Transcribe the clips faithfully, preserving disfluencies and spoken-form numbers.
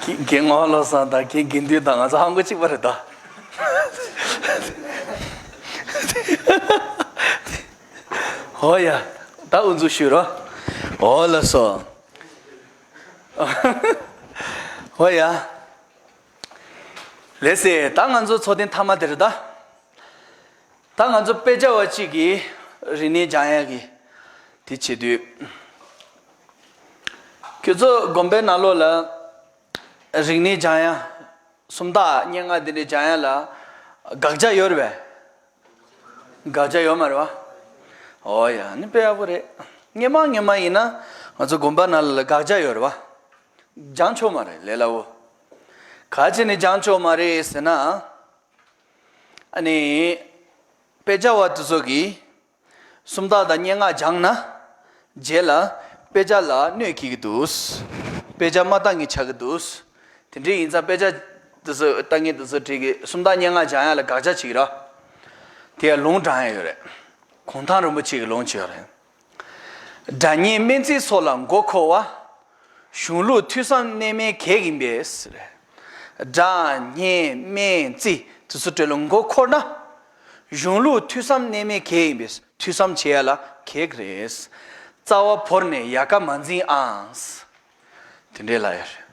རྒན་རྒན་ངོ་ལོ་སང་དང་རྒན་དགེ་འདུན་དང་ང་ཚོ་ཧང་གོ་གཅིག་པ་རེད་ད། ཧོ་ཡ། ད་དབུ་འཛུགས་ཞུ་རོགས། ཨོ་ལགས་སོ། ཧོ་ཡ། ལགས་སེ། ད་ང་ཚོ་ཚོགས་ཐེངས་མཐའ་མ་དེ་རེད་ད། ད་ང་ཚོ་དཔེ་ཆ་བ་གཅིག་གིས་རིག་གནས་སྦྱང་ཡག་གི་དེ་བྱེད་དུས། ཁྱོད་ཚོ་དགོན་པའི་ནང་ལོགས་ལ་རིག་གནས་སྦྱང་ཡག་སུམ་རྟགས་སྙན་ངག་འདི་འདྲ་སྦྱང་ཡག་ལ་དགག་བྱ་ཡོད་རེད་པས། དགག་བྱ་ཡོད་མ་རེད་པ། ཨོ་ཡ། ནི་དཔེ་ཡག་པོ་རེད། སྔོན་མ་སྔོན་མ་ཡིན་ན་ང་ཚོ་དགོན་པ་ནང་ལ་དགག་བྱ་ཡོད་རེད་པ། སྦྱང་ཆོག་མ་རེད་ལས་སླ་བོ། ག་ཅི་ནས་སྦྱང་ཆོག་མ་རེད་ཟེར་ན། ཨ་ནི། དཔེ་ཆ་བ་དེ་ཚོ་གིས་སུམ་རྟགས་དང་སྙན་ངག་སྦྱངས་ན། རྗེས་ལ་དཔེ་ཆ་ལ་གནོད་སྐྱེལ་གྱི་འདུག་དཔེ་ཆ་མ་ལྟ་མཁན་ཆགས་ཀྱི་འདུག་དེ་འདྲ་ཡིན་ཙང་དཔེ་ཆ་དེ་ཚོ་ལྟ་མཁན་དེ་ཚོ་གྲས་ཀྱིས་སུམ་རྟགས་སྙན་ངག་སྦྱང་ཡག་ལ་དགག་བྱ་བྱེད་ཀྱི་རེད། དེ་ཡང་ལུང་དྲངས་ཡག་ཡོད་རེད། གུང་ཐང་རིན་པོ་ཆེ་གི་ལུང་ཅིག་ཡོད་རེད། སྒྲ་སྙན་སྨན་རྩིས་སོགས་ལ་མགོ་འཁོར་བ། གཞུང་ལུགས་ཐོས་བསམ་གནད་སྨིན་གེགས་ཡིན་པས། སྒྲ་སྙན་སྨན་རྩིས་དེ་ཚོ་དེ་ལ་མགོ་འཁོར་ན། གཞུང་ལུགས་ཐོས་བསམ་གནད་སྨིན་གེགས་ཡིན་པས། ཐོས་བསམ་བྱེད་ཡག་ལ་གེགས་རེད། རྩ་བ་བོར་ནས་ཡལ་ག་མ་འཛིན་ཨང་། དེ་འདྲའི་ལབ་ཡོད་རེད།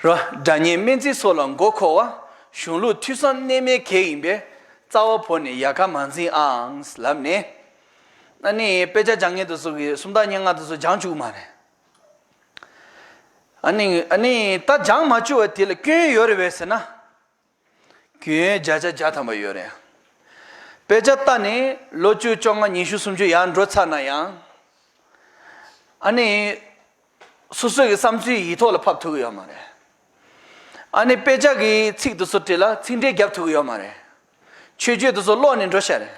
རོ། སྒྲ་སྙན་སྨན་རྩིས་སོགས་ལ་མགོ་འཁོར་བ། གཞུང་ལུགས་ཐོས་བསམ་གནད་སྨིན་གེགས་ཡིན་པས། རྩ་བ་བོར་ནས་ཡལ་ག་མ་འཛིན་ཨང་ལབ་ནས། ཨ་ནི་དཔེ་ཆ་སྦྱང་མཁན་དེ་ཚོ་གིས་སུམ་རྟགས་སྙན་ངག་དེ་ཚོ་སྦྱང་བཅུག་མ་རེད། ཨ་ནི་ཨ་ནི་ད་སྦྱང་མ་བཅུག་པ་དེ་ལ་སྐྱོན་ཡོད་རེད་པས་ཟེར་ན། སྐྱོན་བརྒྱ་ཆ་བརྒྱ་ཐམ་པ་ཡོད་རེད། དཔེ་ཆ་ལྟ་ནས་ལོ་བཅུ་བཅོ་ལྔ་ཉི་ཤུ་སུམ་ཅུ་ཡར་འགྲོ་ཚར་ན་ཡང་། ཨ་ནི། སོ་སོ་གི་བསམ་ཚུལ་ཡིག་ཐོག་ལ་ཕབ་ཐུབ་ཀྱི་ཡོད་མ་རེད། ཨ་ནི་དཔེ་ཆ་གི་ཚིག་དེ་ཚོ་བྲིས་ལ་ཚིག་འགྲེལ་རྒྱབ་ཐུབ་ཀྱི་ཡོད་མ་རེད། མཆོད་བརྗོད་དེ་ཚོ་ཀློག་ནས་འགྲོ་ཤག་རེད།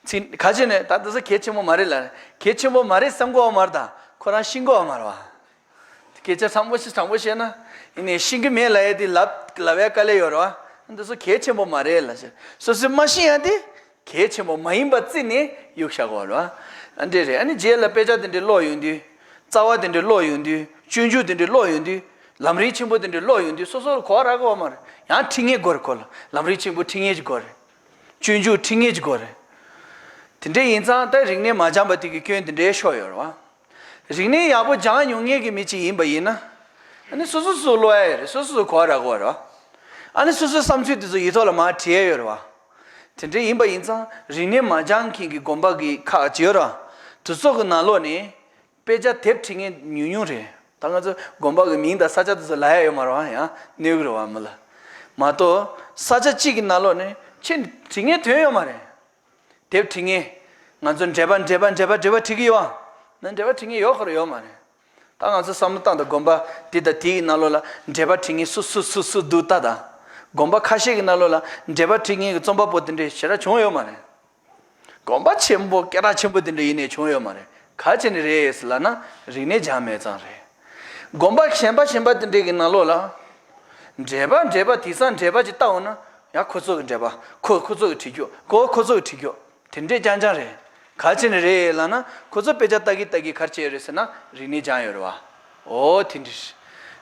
ཚིག་ག་ཅི་ནས་ད་དེ་ཚོ་གལ་ཆེན་པོ་མ་རེད་ལ། གལ་ཆེན་པོ་མ་རེད་བསམ་གི་ཡོད་མ་རེད་ད། ཁོ་རང་ཤེས་ཀྱི་ཡོད་མ་རེད་བ། སྐད་ཆ་དྲང་པོ་ཞིག་དྲང་པོ་བཤད་ན། ཡིན་ནའི་ཤེས་ཀྱི་མེད་ལབ་ཡས་དེ་ལབ་ལབ་ཡས་དཀའ་ལས་ཡོད་རེད་བ། འདི་ཚོ་གལ་ཆེན་པོ་མ་རེད་ལབ་བྱས། སོ་སོས་མ་ཤེས་ཡས་དེ་གལ་ཆེན་པོ་མ་ཡིན་པ་བརྩིས་ནས་གཡུག་བཞག་གོ་རེད་བ། ཨ་འདྲས་རེད། ཨ་ནི་རྗེས་ལ་དཔེ་ཆ་དེ་འདྲས་ཀློག་ཡོང་དུས། རྩ་བ་དེ་འདྲས་ཀློག་ཡོང་དུས། སྤྱོད་འཇུག་དེ་འདྲས་ཀློག་ཡོང་དུས། ལམ་རིམ་ཆེན་པོ་དེ་འདྲས་ཀློག་ཡོང་དུས་སོ་སོར་གོ་བ་རག་གི་ཡོད་མ་རེད། ཡང་ཁྲིད་མཁན་དགོས་རེད་ཁོ་ལ། ལམ་རིམ་ཆེན་པོ་ཁྲིད་མཁན་ཅིག་དགོས་རེད། སྤྱོད་འཇུག་ཁྲིད་མཁན་ཅིག་དགོས་རེད། དེ་འདྲས་ཡིན་ཙང་ད་རིག་གནས་མ་སྦྱངས་པ་དེ་གི་སྐྱོན་དེ་འདྲའི་ཤོར་ཡོད་རེད་བ། རིག་གནས་ཡག་པོ་སྦྱངས་མྱོང་མཁན་གྱི་མི་གཅིག་ཡིན་པ་ཡིན་ན། ཨ་ནི་སོ་སོ་སོ་ཀློག་ཡ་ཡོད་རེད། སོ་སོ་སོ་གོ་བ་རག་གི་ཡོད་རེད་བ། ཨ་ནི་སོ་སོའི་བསམ་ཚུལ་དེ་ཚོ་ཡིག་ཐོག་ལ་མར་བྲིས་ཡ་ཡོད་རེད་བ། དེ་འདྲས་ཡིན་པ་ཡིན་ཙང་རིག་གནས་མ་སྦྱངས་མཁན་གྱི་དགོན་པ་གི་ཁག་ཅིག་ཡོད་རེད་བ། དེ་ཚོ་གི་ནང་ལོགས་ནས། དཔེ་ཆ་དེབ་ཁྲིད་མཁན་ཉུང་ཉུང་རེད། ད་ང་ཚོ་དགོན་པ་གི་མིང་དང་ས་ཆ་དེ་ཚོ་ལབ་ཡ་ཡོད་མ་རེད་བ། ཡང་གནོད་གི་རེད་བ་མི་ལ། མ་གཏོགས་ས་ཆ་གཅིག་གི་ནང་ལོགས་ནས་ཁྱེད་ཁྲིད་མཁན་ཐོན་ཡོད་མ་རེད། དེབ་ཁྲིད་མཁན། ང་ཚོ་འགྲེལ་པ་འགྲེལ་པ་འགྲེལ་པ་འགྲེལ་པ་ཁྲིད་ཀྱི་ཡོད་ཨ། ན་འགྲེལ་པ་ཁྲིད་མཁན་ཡོད་ཁོ་ར་ཡོད་མ་རེད། ད་ང་ཚོ་བསམ་བློ་བཏང་དང་དགོན་པ་འདི་དང་དེའི་ནང་ལོགས་ལ་འགྲེལ་པ་ཁྲིད་མཁན་སུ་སུ་སུ་སུ་འདུག་ལྟ་དང་། དགོན་པ་ཁ་ཤས་ཀྱི་ནང་ལོགས་ལ་འགྲེལ་པ་ཁྲིད་མཁན་གྱི་རྩོམ་པ་པོ་དེ་འདྲ་ཞེ་དྲག་བྱུང་ཡོད་མ་རེད། དགོན་པ་ཆེན་པོ་སྐད་གྲགས་ཆེན་པོ་དེ་འདྲ་ཡིན་ནའི་བྱུང་ཡོད་མ་རེད། ག་ཅི་ནས་རེད་ཟེར་ལབ་ན་རིག་གནས་སྦྱངས་མེད་ཙང་རེད། དགོན་པ་གཞན་པ་གཞན་པ་དེ་འདྲའི་གི་ནང་ལོགས་ལ། འགྲེལ་པ་འགྲེལ་པ་དེང་སང་འགྲེལ་པ་ཅིག་བལྟ་འོང་ན་ཡང་ཁོ་ཚོ་གི་འགྲེལ་པ་ཁོ་ཁོ་ཚོ་གི་བྲིས་རྒྱུ་ཁོ་ཁོ་ཚོ་གི་བྲིས་རྒྱུ་དེ་འདྲས་རྐྱང་རྐྱང་རེད། ག་ཅི་ནས་རེད་ལབ་ན་ཁོ་ཚོ་དཔེ་ཆ་ལྟ་གི་ལྟ་གི་ག་རེ་བྱས་ཡོད་རེད་ཟེར་ན་རིག་གནས་སྦྱངས་ཡོད་རེད་བ། ཨོ་དེ་འདྲས་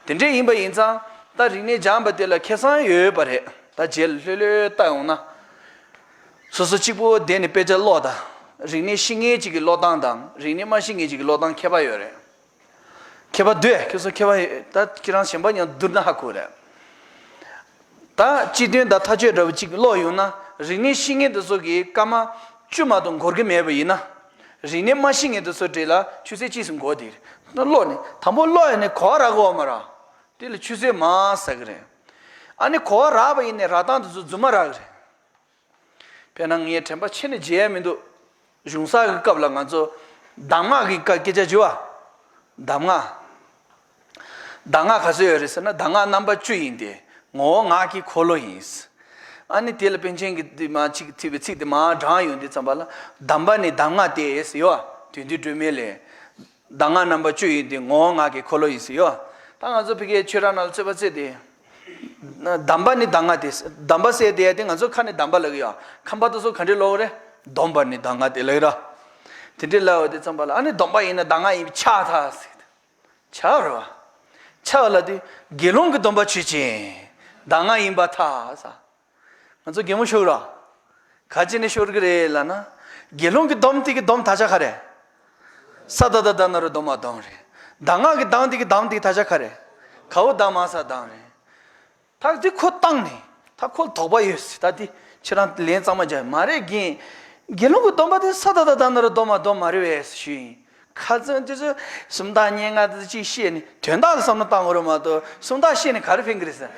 རེད། དེ་འདྲས་ཡིན་པ་ཡིན་ཙང་ད་རིག་གནས་སྦྱངས་པ་དེ་ལ་ཁེ་བཟང་ཡོད་པ་རེད། ད་རྗེས་ལ་ལྷོད་ལྷོད་བལྟ་འོང་ན། སོ་སོ་གཅིག་པོ་བསྡད་ནས་དཔེ་ཆ་ཀློག་དང་། རིག་གནས་ཤེས་མཁན་གཅིག་གི་ཀློག་སྟངས་དང་རིག་གནས་མ་ཤེས་མཁན་གཅིག་གི་ཀློག་སྟངས་ཁྱད་པར་ཡོད་རེད། ཁྱད་པར་འདུག་ཨེ། ཁྱེད་ཚོ་ཁྱད་པར་ད་ཁྱེད་རང་གཞན་པ་མཉམ་བསྡུར་ན་ཧ་གོ་རེད། ད་སྤྱི་དོན་དང་མཐའ་དཔྱོད་འདྲ་བོ་གཅིག་ཀློག་ཡོང་ན་རིག་གནས་ཤེས་མཁན་དེ་ཚོ་གིས་སྐར་མ་བཅུ་མ་གཏོགས་འགོར་གྱི་མེད་པ་ཡིན་ན། རིག་གནས་མ་ཤེས་མཁན་དེ་ཚོ་གྲས་ལ་ཆུ་ཚོད་གཅིག་ཙམ་འགོར་དེ་རེད། ད་ཀློག་ནས་དང་པོ་ཀློག་ཡོང་ནས་གོ་བ་རག་གི་ཡོད་མ་རེད། དེ་ལ་ཆུ་ཚོད་མང་ཟ་གི་རེད། ཨ་ནི་གོ་བ་རག་པ་ཡིན་ནའི་རག་སྟངས་དེ་ཚོ་རྫུན་མ་རག་གི་རེད། དཔེར་ན་ངས་དྲན་པ་ཆེ་ནས་བརྗེད་ཡ་མི་འདུག་གཞུང་སར་གྱི་སྐབས་ལ་ང་ཚོ་གདམས་ངག་གི་སྐད་སྐད་ཆ་བརྗོད་པ། གདམས་ངག་གདམས་ངག་ག་ཚོད་ཡོད་རེད་ཟེར་ན་གདམས་ངག་རྣམ་པ་བཅུ་ཡིན་ཏེ། ངོ་བོ་ངག་གི་འཁོར་ལོ་ཡིན། ཨ་ནི་དེ་ལ་པཎ་ཆེན་གྱིས་དེ་མ་ཅིག་ཚིག་པའི་ཚིག་དེ་མར་དྲངས་ཡོང་དུས་ཙམ་པ་ལ་གདམས་པ་ནི་གདམས་ངག་སྟེ་ཟེར་ཡོད་པ། དོན་བསྡུས་སྒྲོན་མེ་ལས། གདམས་ངག་རྣམ་པ་བཅུ་ཡིན་ཏེ་ངོ་བོ་ངག་གི་འཁོར་ལོ་ཡིན་ཟེར་ཡོད། ད་ང་ཚོ་ཕ་གིའི་ཆོས་ར་ནང་ལ་རྩོད་པ་རྩོད་དེ། གདམས་པ་ནི་གདམས་ངག་སྟེ། གདམས་པ་ཟེར་དེ་ཡ་དེ་ང་ཚོ་ཁ་ནས་གདམས་པ་ལབ་ཀྱི་ཡོད། ཁམས་པ་དེ་ཚོ་ག་འདྲས་ལབ་ཀྱི་རེད། སྡོམ་པ་ནི་གདམས་ངག་སྟེ་ལབ་ཀྱི་རེད། དེ་འདྲས་ལབ་པ་དེ་ཙམ་པ་ལ་ཨ་ནི་སྡོམ་པ་ཡིན་ན་གདམས་ངག་ཡིན་པས་ཁྱབ་ཐལ་ཟེར། ཁྱབ་རེད་བ། ཆ་ལ་དེ་དགེ་སློང་གི་སྡོམ་པ་ཆོས་ཅན། གདམས་ངག་ཡིན་པར་ཐལ་ས། ང་ཚོ་གད་མོ་ཤོར་ར། ག་ཅི་ནས་ཤོར་གི་རེད་ལབ་ན། དགེ་སློང་གི་སྡོམ་དེ་གི་སྡོམ་དག་ཆ་ག་རེ། ས་ཏ་ཏ་དྷ་ན་རོ་དྷརྨ་སྡོམ་རེད། གདམས་ངག་གི་གདམས་དེ་གི་གདམས་དེ་གི་དག་ཆ་ག་རེ། ག་འོ་ད་མ་ས་གདམས་རེད། ད་འདི་ཁོ་བཏང་ནས་ད་ཁོ་ལ་དོགས་པ་ཡོད་ཟེར། ད་འདི་ཁྱེད་རང་ལན་གཙང་མ་རྒྱག་མ་རེད་རྒན། དགེ་སློང་གི་སྡོམ་པ་དེ་ས་ཏ་ཏ་དྷ་ན་རོ་དྷརྨ་སྡོམ་མ་རེད་པས་ཞུས་ཡིན། ཁ་ཚོན་དེ་ཚོ་སུམ་རྟགས་སྙན་ངག་དེ་ཅིག་བཤད་ནས་དོན་དག་ལ་བསམ་བློ་བཏང་དགོས་རེད་མ་གཏོགས་སུམ་རྟགས་བཤད་ནས་ག་རེ་ཕན་གི་རེད་ཟེར།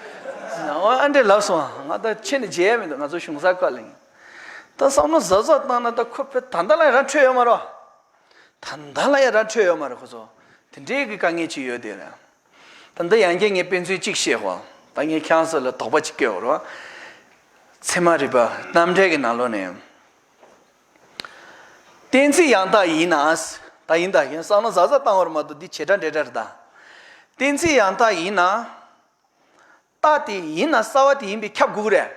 ཨོ་ཨ་འདྲས་ལབ་སོང་། ང་ད་ཁྱེད་ནས་བརྗེད་ཡ་མི་འདུག་ང་ཚོ་གཞུང་ས་ཁག་ལ་ཡིན། ད་བསམ་བློ་གཟབ་གཟབ་བཏང་ན་ད་ཁོ་ཕེ་ད་ལྟ་ལ་ཡང་ར་འཕྲོད་ཡོད་མ་རེད། ད་ལྟ་ལ་ཡང་ར་འཕྲོད་ཡོད་མ་རེད་ཁོ་ཚོ། དེ་འདྲའི་གི་དཀའ་ངལ་ཅིག་ཡོད་དེ་རེད། ད་ལྟ་ཡང་བསྐྱར་ངས་དཔེ་མཚོན་གཅིག་བཤད་གོ། ད་ངས་ཁྱེད་ཚོ་ལ་དོགས་པ་གཅིག་བསྐྱལ་བ་རོ། ཚད་མ་རིག་པ་རྣམ་འགྲེལ་གྱི་ནང་ལོགས་ནས། གཏན་ཚིགས་ཡང་དག་ཡིན་ན། ད་ཡིན་ད་ཡིན་བསམ་བློ་གཟབ་གཟབ་བཏང་བར་མ་གཏོགས་འདི་བྱེད་སྒྲ་འབྲེལ་སྒྲ་རེད་ད། གཏན་ཚིགས་ཡང་དག་ཡིན་ན། རྟགས་དེ་ཡིན་ན་གསལ་བ་དེ་ཡིན་པས་ཁྱབ་དགོས་ཀྱི་རེད།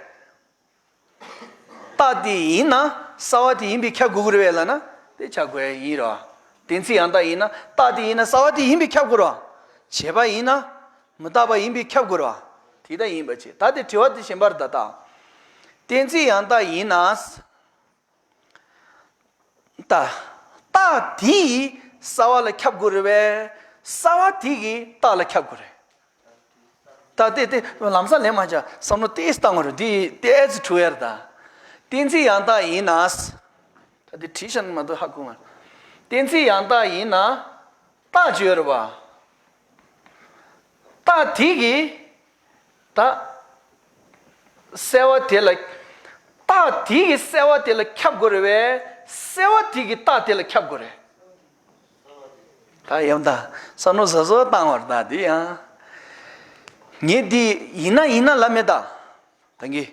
རྟགས་དེ་ཡིན་ན་གསལ་བ་དེ་ཡིན་པས་ཁྱབ་དགོས་ཀྱི་རེད་པས་ལབ་ན་དེ་ཆ་དགོས་ཡིན་རོ། གཏན་ཚིགས་ཡང་དག་ཡིན་ན་རྟགས་དེ་ཡིན་ན་གསལ་བ་དེ་ཡིན་པས་ཁྱབ་དགོས་རོ། བྱས་པ་ཡིན་ན་མི་རྟག་པ་ཡིན་པས་ཁྱབ་དགོས་རོ། དེ་ལྟར་ཡིན་པ་བྱས། ད་དེ་དྲི་བ་དེ་གཞན་པར་ད་ལྟ། གཏན་ཚིགས་ཡང་དག་ཡིན་ན། ད། རྟགས་དེ་ཡིས་གསལ་བ་ལ་ཁྱབ་དགོས་རེད་པས། གསལ་བ་དེ་གིས་རྟགས་ལ་ཁྱབ་དགོས་རེད། ད་དེ་དེ་ལམ་སང་ལན་མ་ཆགས་བསམ་བློ་ཏོག་ཙམ་བཏང་དགོས་རེད། འདི་ཏོག་ཙམ་འཁྲུལ་ཡ་རེད་ད། གཏན་ཚིགས་ཡང་དག་ཡིན་ན། ད་དེ་བྲིས་བཞག་ན་མ་གཏོགས་ཧ་གོ་མ་རེད། གཏན་ཚིགས་ཡང་དག་ཡིན་ན། རྟགས་ཅིག་ཡོད་རེད་པ། རྟགས་དེ་གིས་ད་གསལ་བ་དེ་ལ། རྟགས་དེ་གིས་གསལ་བ་དེ་ལ་ཁྱབ་དགོས་རེད་པས། གསལ་བ་དེ་གིས་རྟགས་དེ་ལ་ཁྱབ་དགོས་རེད། ད་ཡང་ད་བསམ་བློ་གཟབ་གཟབ་བཏང་བར་ད་དེ་ཡང་། ངས་འདི་ཡིན་ན་ཡིན་ན་ལབ་མེད་ད། ད་གིན།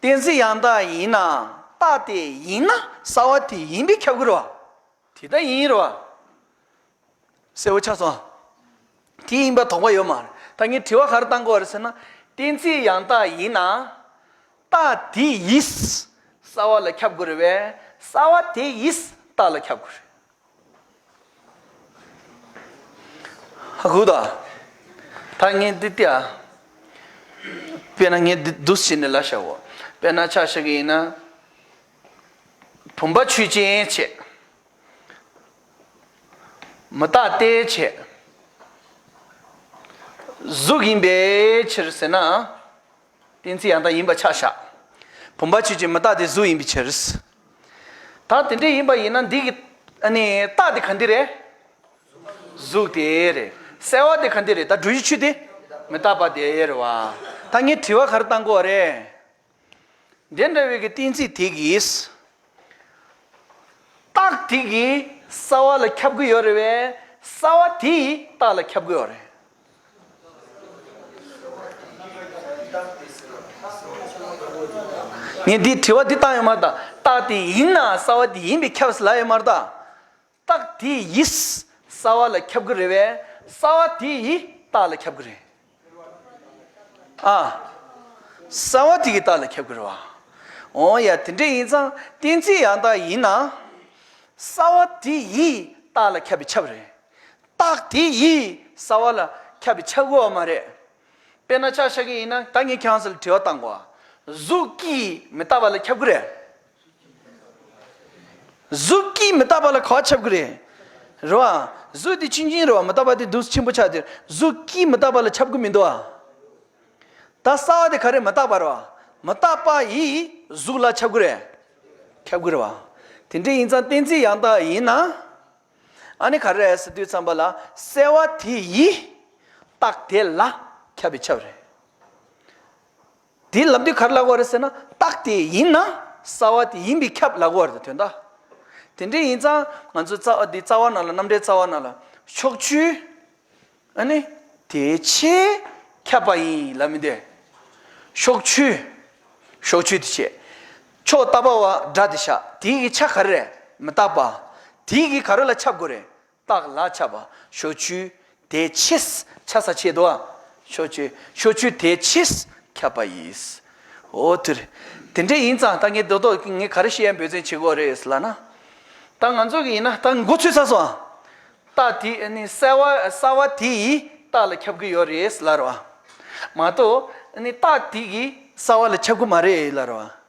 གཏན་ཚིགས་ཡང་དག་ཡིན་ན་རྟགས་དེ་ཡིན་ན་གསལ་བ་དེ་ཡིན་པས་ཁྱབ་དགོས་རེད་པ། དེ་ལྟར་ཡིན་རེད་པ། གསལ་པོ་ཆགས་སོང་། དེ་ཡིན་པ་དོགས་པ་ཡོད་མ་རེད། ད་ངས་དྲི་བ་ག་རེ་བཏང་དགོས་རེད་ཟེར་ན། གཏན་ཚིགས་ཡང་དག་ཡིན་ན། རྟགས་དེ་ཡིས་གསལ་བ་ལ་ཁྱབ་དགོས་རེད་པས། གསལ་བ་དེ་ཡིས་རྟགས་ལ་ཁྱབ་དགོས་རེད། ཧ་གོ་ད། ད་ངས་འདི་ལྟ། དཔེར་ན་ངས་འདི་འདུག་སེ་བྱས་ནས་ལབ་བཞག་གོ། དཔེར་ན་ཆ་བཞག་གི་ཡིན་ན། བུམ་པ་ཆོས་ཅན་བྱས། མི་རྟག་སྟེ་བྱས། གཟུགས་ཡིན་པའི་ཕྱིར་ཟེར་ན། གཏན་ཚིགས་ཡང་དག་ཡིན་པ་ཆ་བཞག་བུམ་པ་ཆོས་ཅན་མི་རྟག་སྟེ་གཟུགས་ཡིན་པའི་ཕྱིར། ད་དེ་འདྲ་ཡིན་པ་ཡིན་ན་འདི་གི་ཨ་ནི་རྟགས་དེ་ག་འདི་རེད། གཟུགས་དེ་རེད། གསལ་བ་དེ་ག་འདི་རེད། ད་འགྲོ་བཞི་ཆོས་དེ་མི་རྟག་པ་དེ་རེད་པ། ད་ངས་དྲི་བ་ག་རེ་བཏང་དགོས་རེད། འདི་འདྲ་བའི་གི་གཏན་ཚིགས་དེ་གིས། རྟགས་དེ་གིས་གསལ་བ་ལ་ཁྱབ་ཀྱི་ཡོད་རེད་པས། གསལ་བ་དེ་ཡིས་རྟགས་ལ་ཁྱབ་ཀྱི་ཡོད་རེད། ངས་འདི་དྲི་བ་འདི་བཏང་ཡོད་མ་རེད་ད། རྟགས་དེ་ཡིན་ན་གསལ་བ་དེ་ཡིན་པས་ཁྱབ་ཟེར་ལབ་ཡོད་མ་རེད་ད། རྟགས་དེ་ཡིས་གསལ་བ་ལ་ཁྱབ་ཀྱི་རེད་པས། གསལ་བ་དེ་ཡིས་རྟགས་ལ་ཁྱབ་ཀྱི་རེད། ཨ། གསལ་བ་དེ་གིས་རྟགས་ལ་ཁྱབ་ཀྱི་རེད་པ། འོ་ཡ་དེ་འདྲ་ཡིན་ཙང་གཏན་ཚིགས་ཡང་དག་ཡིན་ན། གསལ་བ་དེ་ཡིས་རྟགས་ལ་ཁྱབ་པས་ཁྱབ་རེད། རྟགས་དེ་ཡིས་གསལ་བ་ལ་ཁྱབ་པས་ཁྱབ་དགོས་པ་མ་རེད། དཔེར་ན་ཆ་བཞག་གི་ཡིན་ན་ད་ངས་ཁྱེད་རང་ཚོ་ལ་དྲི་བ་བཏང་གོ། གཟུགས་ཀྱིས་མི་རྟག་པ་ལ་ཁྱབ་ཀྱི་རེད། གཟུགས་ཀྱིས་མི་རྟག་པ་ལ་ག་པར་ཁྱབ་ཀྱི་རེད། རེད་པ། གཟུགས་དེ་ཆུང་ཆུང་རེད་པ། མི་རྟག་པ་དེ་འདུག་ཆེན་པོ་ཆགས་དེ། གཟུགས་ཀྱིས་མི་རྟག་པ་ལ་ཁྱབ་ཀྱི་མི་འདུག་པ། ད་གསལ་བ་དེ་ག་རེ་མི་རྟག་པ་རེད་པ། མི་རྟག་པ་ཡིས་གཟུགས་ལ་ཁྱབ་ཀྱི་རེད། ཁྱབ་ཀྱི་རེད་པ། དེ་འདྲ་ཡིན་ཙང་གཏན་ཚིགས་ཡང་དག་ཡིན་ན། ཨ་ནི་ག་རེ་རེད་ཟེར་དུས་ཙམ་པ་ལ་གསལ་བ་དེ་ཡིས་རྟགས་དེ་ལ་ཁྱབ་པས་ཁྱབ་རེད། དེ་ལབ་དུས་ག་རེ་ལབ་དགོས་རེད་ཟེར་ན་རྟགས་དེ་ཡིན་ན་གསལ་བ་དེ་ཡིན་པས་ཁྱབ་ལབ་དགོས་རེད་དོན་དག་དེ་འདྲ་ཡིན་ཙང་ང་ཚོའི་རྩ་བ་འདི་རྩ་བ་ནང་ལ་རྣམ་འགྲེལ་རྩ་བ་ནང་ལ་ཕྱོགས་ཆོས། ཨ་ནི། དེ་ཕྱིར་ཁྱབ་པ་ཡིན་ལབ་མི་འདུག་ཕྱོགས་ཆོས། ཕྱོགས་ཆོས་དེ་བྱས། ཕྱོགས་ལྟ་བ་བ་སྒྲ་དེ་བཞག་དེ་གི་ཆ་ག་རེ་རེད་མི་རྟག་པ། དེ་གི་ག་རེ་ལ་ཁྱབ་དགོས་རེད། རྟགས་ལ་ཁྱབ་པ། ཕྱོགས་ཆོས་དེ་ཕྱིར་ཆ་ས་ཆེད་དུ་བ། ཕྱོགས་ཆོས་ཕྱོགས་ཆོས་དེ་ཕྱིར་ཁྱབ་པ་ཡིན། འོ་དེ་རེད། དེ་འདྲ་ཡིན་ཙང་ད་ངས་རྡོག་རྡོག་ངས་ག་རེ་བཤད་ཡ་འབད་བརྩོན་བྱེད་དགོས་རེད་ལབ་ན། ད་ང་ཚོ་གི་ཡིན་ན་ད་མགོ་ཚོས་ཚར་སོང་། རྟགས་དེ་ནི་གསལ་བ་གསལ་བ་དེ་ཡིས་ རྟགས་ལ་ཁྱབ་ཀྱི་ཡོད་རེད་ལབ་རེད་བ། མ་གཏོགས་ཨ་ནི་རྟགས་དེ་གིས་གསལ་བ་ལ་ཁྱབ་ཀྱི་མ་རེད་ལབ་རེད་བ།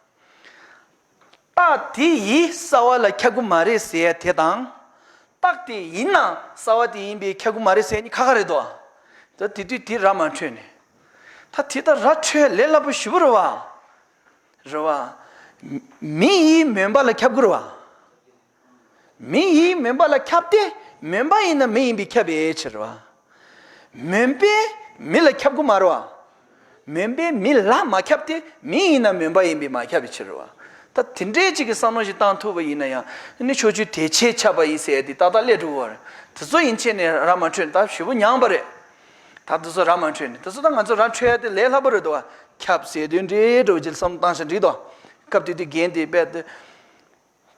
རྟགས་དེ་ཡིས་གསལ་བ་ལ་ཁྱབ་ཀྱི་མ་རེད་ཟེར་ཡ་དེ་དང་། རྟགས་དེ་ཡིན་ན་གསལ་བ་དེ་ཡིན་པས་ཁྱབ་ཀྱི་མ་རེད་ཟེར་ཡ་གཉིས་ཁ་ཁ་རེད་དོ། ད་དེ་དུས་དེ་ར་མ་འཕྲོད་ནས། ད་དེ་ད་ར་འཕྲོད་ཡ་ལས་སླ་པོ་ཞེ་པོ་རེད་བ། རེད་བ། མི་ཡིས་མུན་པ་ལ་ཁྱབ་ཀྱི་རེད་བ། མི་ཡིས་མུན་པ་ལ་ཁྱབ་སྟེ། མུན་པ་ཡིན་ན་མི་ཡིན་པས་ཁྱབ་པའི་ཕྱིར་རོ། མུན་པས་མི་ལ་ཁྱབ་ཀྱི་མ་རེད་བ། མུན་པས་མི་ལ་མ་ཁྱབ་སྟེ། མི་ཡིན་ན་མུན་པ་ཡིན་པས་མ་ཁྱབ་པའི་ཕྱིར་རོ། ད་དེ་འདྲའི་ཅིག་གི་བསམ་བློ་ཞིག་བཏང་ཐུབ་པ་ཡིན་ན་ཡང་། ནི་ཕྱོགས་ཆོས་དེ་ཆེས་ཁྱབ་པ་ཡིན་ཟེར་ཏེ་ཏག་ཏག་སླེབས་འགྲོ་གི་རེད། དེ་ཚོ་ཡིན་ཆེད་ནས་ར་མ་འཕྲོད་ནས་ད་ཞེ་པོ་ཉམས་པ་རེད། ད་དེ་ཚོ་ར་མ་འཕྲོད་ནས་དེ་ཚོ་ད་ང་ཚོ་ར་འཕྲོད་ཡ་དེ་ལས་སླ་པོ་རེད་དོ། ཁྱབ་ཟེར་དུས་འདྲེ་འགྲོ་ཅིག་བསམ་བཏང་ཞིག་འགྲིག་དོ། སྐབས་དེ་དུས་རྒན་དེ་དཔེ་དེ།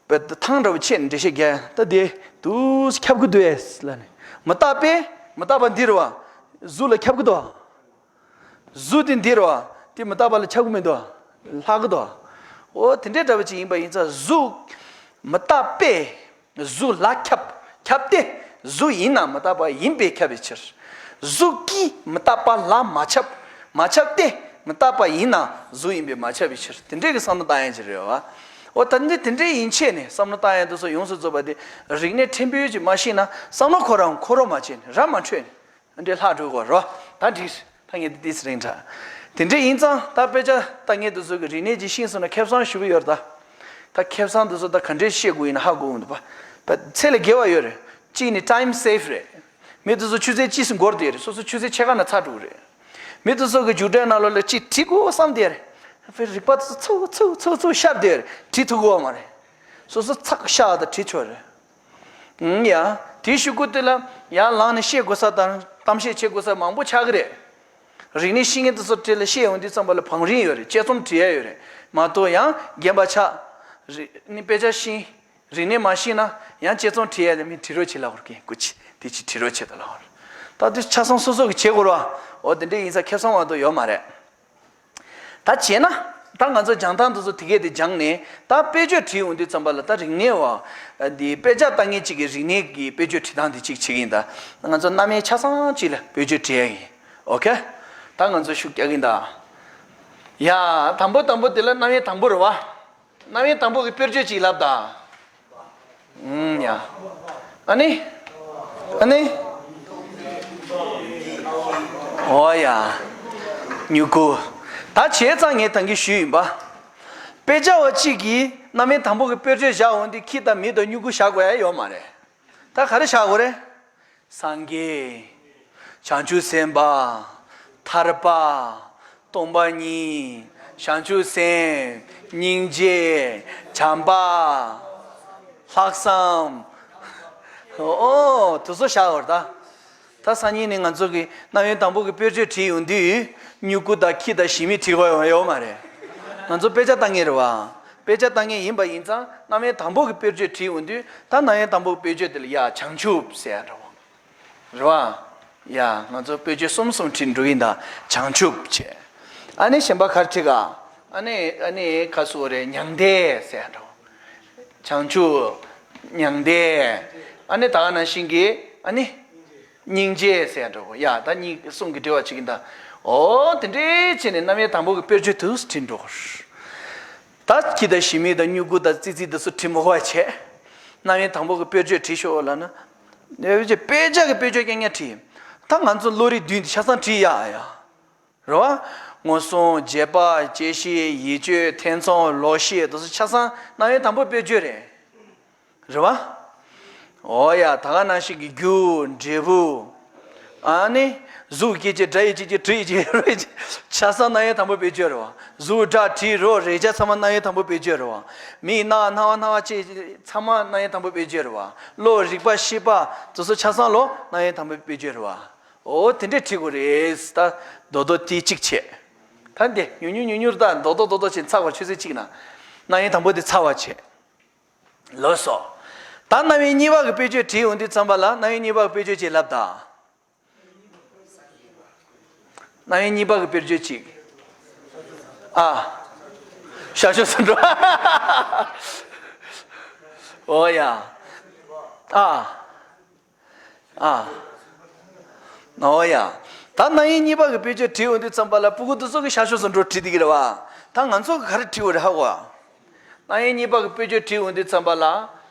པའི་ཐང་འདྲ་བོ་ཆེ་ནས་འགྲེལ་བཤད་རྒྱག་ད་དེ་དུས་ཁྱབ་ཀྱི་འདུག་ཨེ་ལ་ནི། མི་རྟག་པས་མི་རྟག་པ་འདི་རུ་བ། གཟུགས་ལ་ཁྱབ་ཀྱི་འདུག་གཟུགས་དེ་འདི་རུ་བ། དེ་མི་རྟག་པ་ལ་ཁྱབ་ཀྱི་མི་འདུག་ལྷག་གི་འདུག་འོ་དེ་འདྲའི་འདྲ་བོ་ཅིག་ཡིན་པ་ཡིན་ཙང་གཟུགས། མི་རྟག་པས་གཟུགས་ལ་ཁྱབ། ཁྱབ་སྟེ། གཟུགས་ཡིན་ན་མི་རྟག་པ་ཡིན་པས་ཁྱབ་པའི་ཕྱིར། གཟུགས་ཀྱིས་མི་རྟག་པ་ལ་མ་ཁྱབ། མ་ཁྱབ་སྟེ། མི་རྟག་པ་ཡིན་ན་གཟུགས་ཡིན་པས་མ་ཁྱབ་པའི་ཕྱིར། དེ་འདྲའི་གི་བསམ་བློ་བཏང་ཡ་ཅིག་རེད་བ། འོ་ད་འདི་དེ་འདྲའི་ཡིན་ཆེད་ནས་བསམ་བློ་བཏང་ཡ་འདི་ཚོ་ཡོངས་སུ་རྫོགས་པ་དེ་རིག་གནས་ཕྲན་བུ་ཅིག་མ་ཤེས་ན་བསམ་བློ་ཁོ་རང་ཁོ་རང་མ་བྱས་ནས་ར་མ་འཕྲོད་ནས་འདྲའི་ལྷག་འགྲོ་གོ་རོ། ད་འགྲིག་ད་ངས་འདི་ཏིས་རིང་ཁྲ། དེ་འདྲའི་ཡིན་ཙང་ད་དཔེ་ཆ་ལྟ་མཁན་འདི་ཚོ་གི་རིག་གནས་ཅིག་ཤེས་སོང་ན་ཁེ་བཟང་ཞེ་པོ་ཡོད་རེད་ད། ད་ཁེ་བཟང་འདི་ཚོ་ད་ག་འདྲས་ཤེས་དགོས་ཡིན་ན་ཧ་གོ་གི་འདུག་པ། ཚད་ལས་བརྒལ་བ་ཡོད་རེད། གཅིག་ནི་time save རེད། མི་དེ་ཚོ་ཆུ་ཚོད་གཅིག་སུ་འགོར་བསྡད་རེད། སོ་སོ་ཆུ་ཚོད་ཕྱེད་ཀ་ན་ཚར་འགྲོ་གི་རེད། མི་དེ་ཚོ་གི་རྒྱུགས་སྤྲོད་ནང་ལོགས་ལ་གཅིག་བྲིས་དགོས་བསམ་བསྡད་རེད། ཨ་ཕའི་རིག་པ་དེ་ཚོ་ཚུགས་ཚུགས་ཚུགས་ཚུགས་ཤར་བསྡད་རེད། བྲིས་ཐུབ་གི་ཡོད་མ་རེད། སོ་སོ་ཚགས་ཤག་ད་བྲིས་ཆོག་རེད། ཨང་ཡ། དེའི་གཞུག་གུ་དེ་ལ་ཡར་ལངས་ནས་བཤད་དགོས་ས་དང་གཏམ་བཤད་བྱེད་དགོས་ས་མང་པོ་ཆགས་ཀྱི་རེད། རིག་གནས་ཤེས་མཁན་དེ་ཚོ་གྲས་ལ་བཤད་ཡོང་དུས་ཙམ་པ་ལ་བང་རིམ་ཡོད་རེད། དཔྱད་རྩོམ་བྲིས་ཡ་ཡོད་རེད། མ་གཏོགས་ཡང་རྒན་པ་ཆགས། རིག་ནི་དཔེ་ཆ་ཤེས། རིག་གནས་མ་ཤེས་ན་ཡང་དཔྱད་རྩོམ་བྲིས་ཡ་ལ་མི་བྲིས་རོགས་བྱེད་ལབ་དགོས་ཀྱི་སྐུ་མཁྱེན། དེ་ཅི་བྲིས་རོགས་བྱེད་དང་ལབ་དགོས་རེད། ད་དེ་ཆ་ཚང་སོ་སོ་གི་བྱེད་དགོས་རེད་བ། འོ་དེ་འདྲ་ཡིན་ས་ཁེ་བཟང་མ་གཏོགས་ཡོད་མ་རེད། ད་བྱས་ན། ད་ང་ཚོ་སྦྱང་སྟངས་དེ་ཚོ་དེ་གས་དེ་སྦྱངས་ནས་ད་དཔེ་བརྗོད་བྲིས་ཡོང་དུས་ཙམ་པ་ལ་ད་རིག་གནས་བ། འདི་དཔེ་ཆ་ལྟ་མཁན་གཅིག་གིས་རིག་གནས་ཀྱི་དཔེ་བརྗོད་བྲིས་སྟངས་དེ་གཅིག་བྱེད་ཀྱི་ཡིན་ད། ང་ཚོ་རྣམ་དབྱེ་ཆ་ཚང་གཅིག་ལ་དཔེ་བརྗོད་བྲིས་ཡ་ཡིན། ཨོ་ཁེ། ད་ང་ཚོ་ཤུགས་རྒྱག་གི་ཡིན་ད། ཡ། དང་པོ་དང་པོ་དེ་ལ་རྣམ་དབྱེ་དང་པོ་རེད་བ། རྣམ་དབྱེ་དང་པོ་གི་དཔེར་བརྗོད་ཅིག་ལབ་དང་། ཨུམ་ཡ། ཨ་ནི། ཨ་ནི། ཨོ་ཡ། མྱུ་གུ། ད་བྱས་ཙང་ངས་ད་གིན་ཞུས་ཡིན་པ། དཔེ་ཆ་བ་གཅིག་གིས་རྣམ་དབྱེ་དང་པོ་གི་དཔེར་བརྗོད་བཞག་འོང་དུས་ཁྱི་དང་མི་དང་མྱུ་གུ་བཞག་དགོས་ཡ་ཡོད་མ་རེད། ད་ག་རེ་བཞག་དགོས་རེད། སངས་རྒྱས། བྱང་ཆུབ་སེམས་དཔའ། ཐར་པ། སྟོང་པ་ཉིད། བྱང་ཆུབ་སེམས། སྙིང་རྗེ། བྱམས་པ། ལྷག་བསམ། ཨོ་དེ་ཚོ་བཞག་དགོས་རེད་ད། ད་སང་ཉིན་ནས་ང་ཚོ་གི་རྣམ་དབྱེ་དང་པོ་གི་དཔེར་བརྗོད་བྲིས་ཡོང་དུས་མྱུ་གུ་དང་ཁྱི་དང་ཞི་མི་བྲིས་དགོས་ཡོང་ཡོད་མ་རེད། ང་ཚོ་དཔེ་ཆ་ལྟ་མཁན་རེད་བ། དཔེ་ཆ་ལྟ་མཁན་ཡིན་པ་ཡིན་ཙང་རྣམ་དབྱེ་དང་པོ་གི་དཔེར་བརྗོད་བྲིས་ཡོང་དུས་ད་རྣམ་དབྱེ་དང་པོ་གི་དཔེར་བརྗོད་དེ་ལ་ཡ་བྱང་ཆུབ་ཟེར་ཡ་འདྲ་བོ། རེད་བ། ཡ། ང་ཚོ་དཔེ་བརྗོད་གསུམ་གསུམ་བྲིས་འགྲོ་གི་ཡིན་ད། བྱང་ཆུབ་བྱས། ཨ་ནི་གཞན་པ་ག་རེ་བྲིས་ག་ཨ་ནི་ཨ་ནི་ག་སུ་རེད། མྱང་འདས་ཟེར་ཡ་འདྲ་བོ། བྱང་ཆུབ། མྱང་འདས། ཨ་ནི་ད་ག་ནང་བཞིན་གྱི་ཨ་ནི། སྙིང་རྗེ་ཟེར་ཡ་འདྲ་བོ། ཡ། ད་གཉིས་གསུམ་གྱི་འབྲེལ་བ་བྱེད་ཀྱི་ཡིན་ད། ཨོ་དེ་འདྲའི་བྱས་ནས་རྣམ་དབྱེ་དང་པོ་གི་དཔེར་བརྗོད་དུ་བྲིས་འགྲོ། ད་ཁྱི་དང་ཞི་མི་དང་མྱུ་གུ་དང་ཙི་ཙི་དེ་ཚོ་བྲིས་མི་དགོས་པ་བྱས། རྣམ་དབྱེ་དང་པོ་གི་དཔེར་བརྗོད་བྲིས་ཤོག་ལབ་ན། དཔེ་ཆ་དཔེ་ཆ་གི་དཔེར་བརྗོད་རྐྱང་རྐྱང་བྲིས། ད་ང་ཚོ་བློ་རིག་བདུན་དེ་ཆ་ཚང་བྲིས་ཡག་ཡ། རེད་བ། མངོན་སུམ། རྗེས་དཔག་བཅད་ཤེས། ཡིད་དཔྱོད། ཐེ་ཚོམ། ལོག་ཤེས། དེ་ཚོ་ཆ་ཚང་རྣམ་དབྱེ་དང་པོ་དཔེར་བརྗོད་རེད། རེད་བ། འོ་ཡ། ད་ག་ནང་བཞིན་གྱི་རྒྱུ། འབྲས་བུ། ཨ་ནི། གཟུགས་སྐྱེ་མཆེད། སྒྲ་ཡི་སྐྱེ་མཆེད། དྲི་ཡི་སྐྱེ་མཆེད། ཆ་ཚང་རྣམ་དབྱེ་དང་པོ་དཔེར་བརྗོད་རེད་བ། གཟུགས། སྒྲ། དྲི། རོ། རེག་བྱ་ཚང་མ་རྣམ་དབྱེ་དང་པོ་དཔེར་བརྗོད་རེད་བ། མིག། རྣ། རྣ་བ། སྣ་བ་བཅས་ཚང་མ་རྣམ་དབྱེ་དང་པོ་དཔེར་བརྗོད་རེད་བ། བློ། རིག་པ། ཤེས་པ། དེ་ཚོ་ཆ་ཚང་ལོ་རྣམ་དབྱེ་དང་པོ་དཔེར་བརྗོད་རེད་བ། འོ་དེ་འདྲས་བྲིས་དགོས་རེད། ད་རྡོག་རྡོག་དེ་གཅིག་བྱས། ད་འདི་ཉུང་ཉུང་ཉུང་ཉུང་ད་རྡོག་རྡོག་རྡོག་རྡོག་བྱས་ཚར་བ། ཆུ་ཚོད་གཅིག་ན་རྣམ་དབྱེ་དང་པོ་དེ་ཚར་བ་བྱས། ལགས་སོ། ད་རྣམ་དབྱེ་གཉིས་པ་གི་དཔེར་བརྗོད་བྲིས་ཡོང་དུས་ཙམ་པ་ལ་རྣམ་དབྱེ་གཉིས་པ་གི་དཔེར་བརྗོད་ཅིག་ལབ་དང་། རྣམ་དབྱེ་གཉིས་པ་གི་དཔེར་བརྗོད་ཅིག་ཨ། ཤ་ཤོད་སུ་འགྲོ། འོ་ཡ། ཨ། ཨ། ཨོ་ཡ། ད་རྣམ་དབྱེ་གཉིས་པ་གི་དཔེ་བརྗོད་བྲིས་འོང་དུས་ཙམ་པ་ལ་སྤུ་གུ་དེ་ཚོ་གི་ཤ་ཤོ་སུ་འགྲོ་བྲིས་དེ་གི་རེད་བ། ད་ང་ཚོ་གི་ག་རེ་བྲིས་འོང་རེད་ཧ་གོ། རྣམ་དབྱེ་གཉིས་པ་གི་དཔེ་བརྗོད་བྲིས་འོང་དུས་ཙམ་པ་ལ།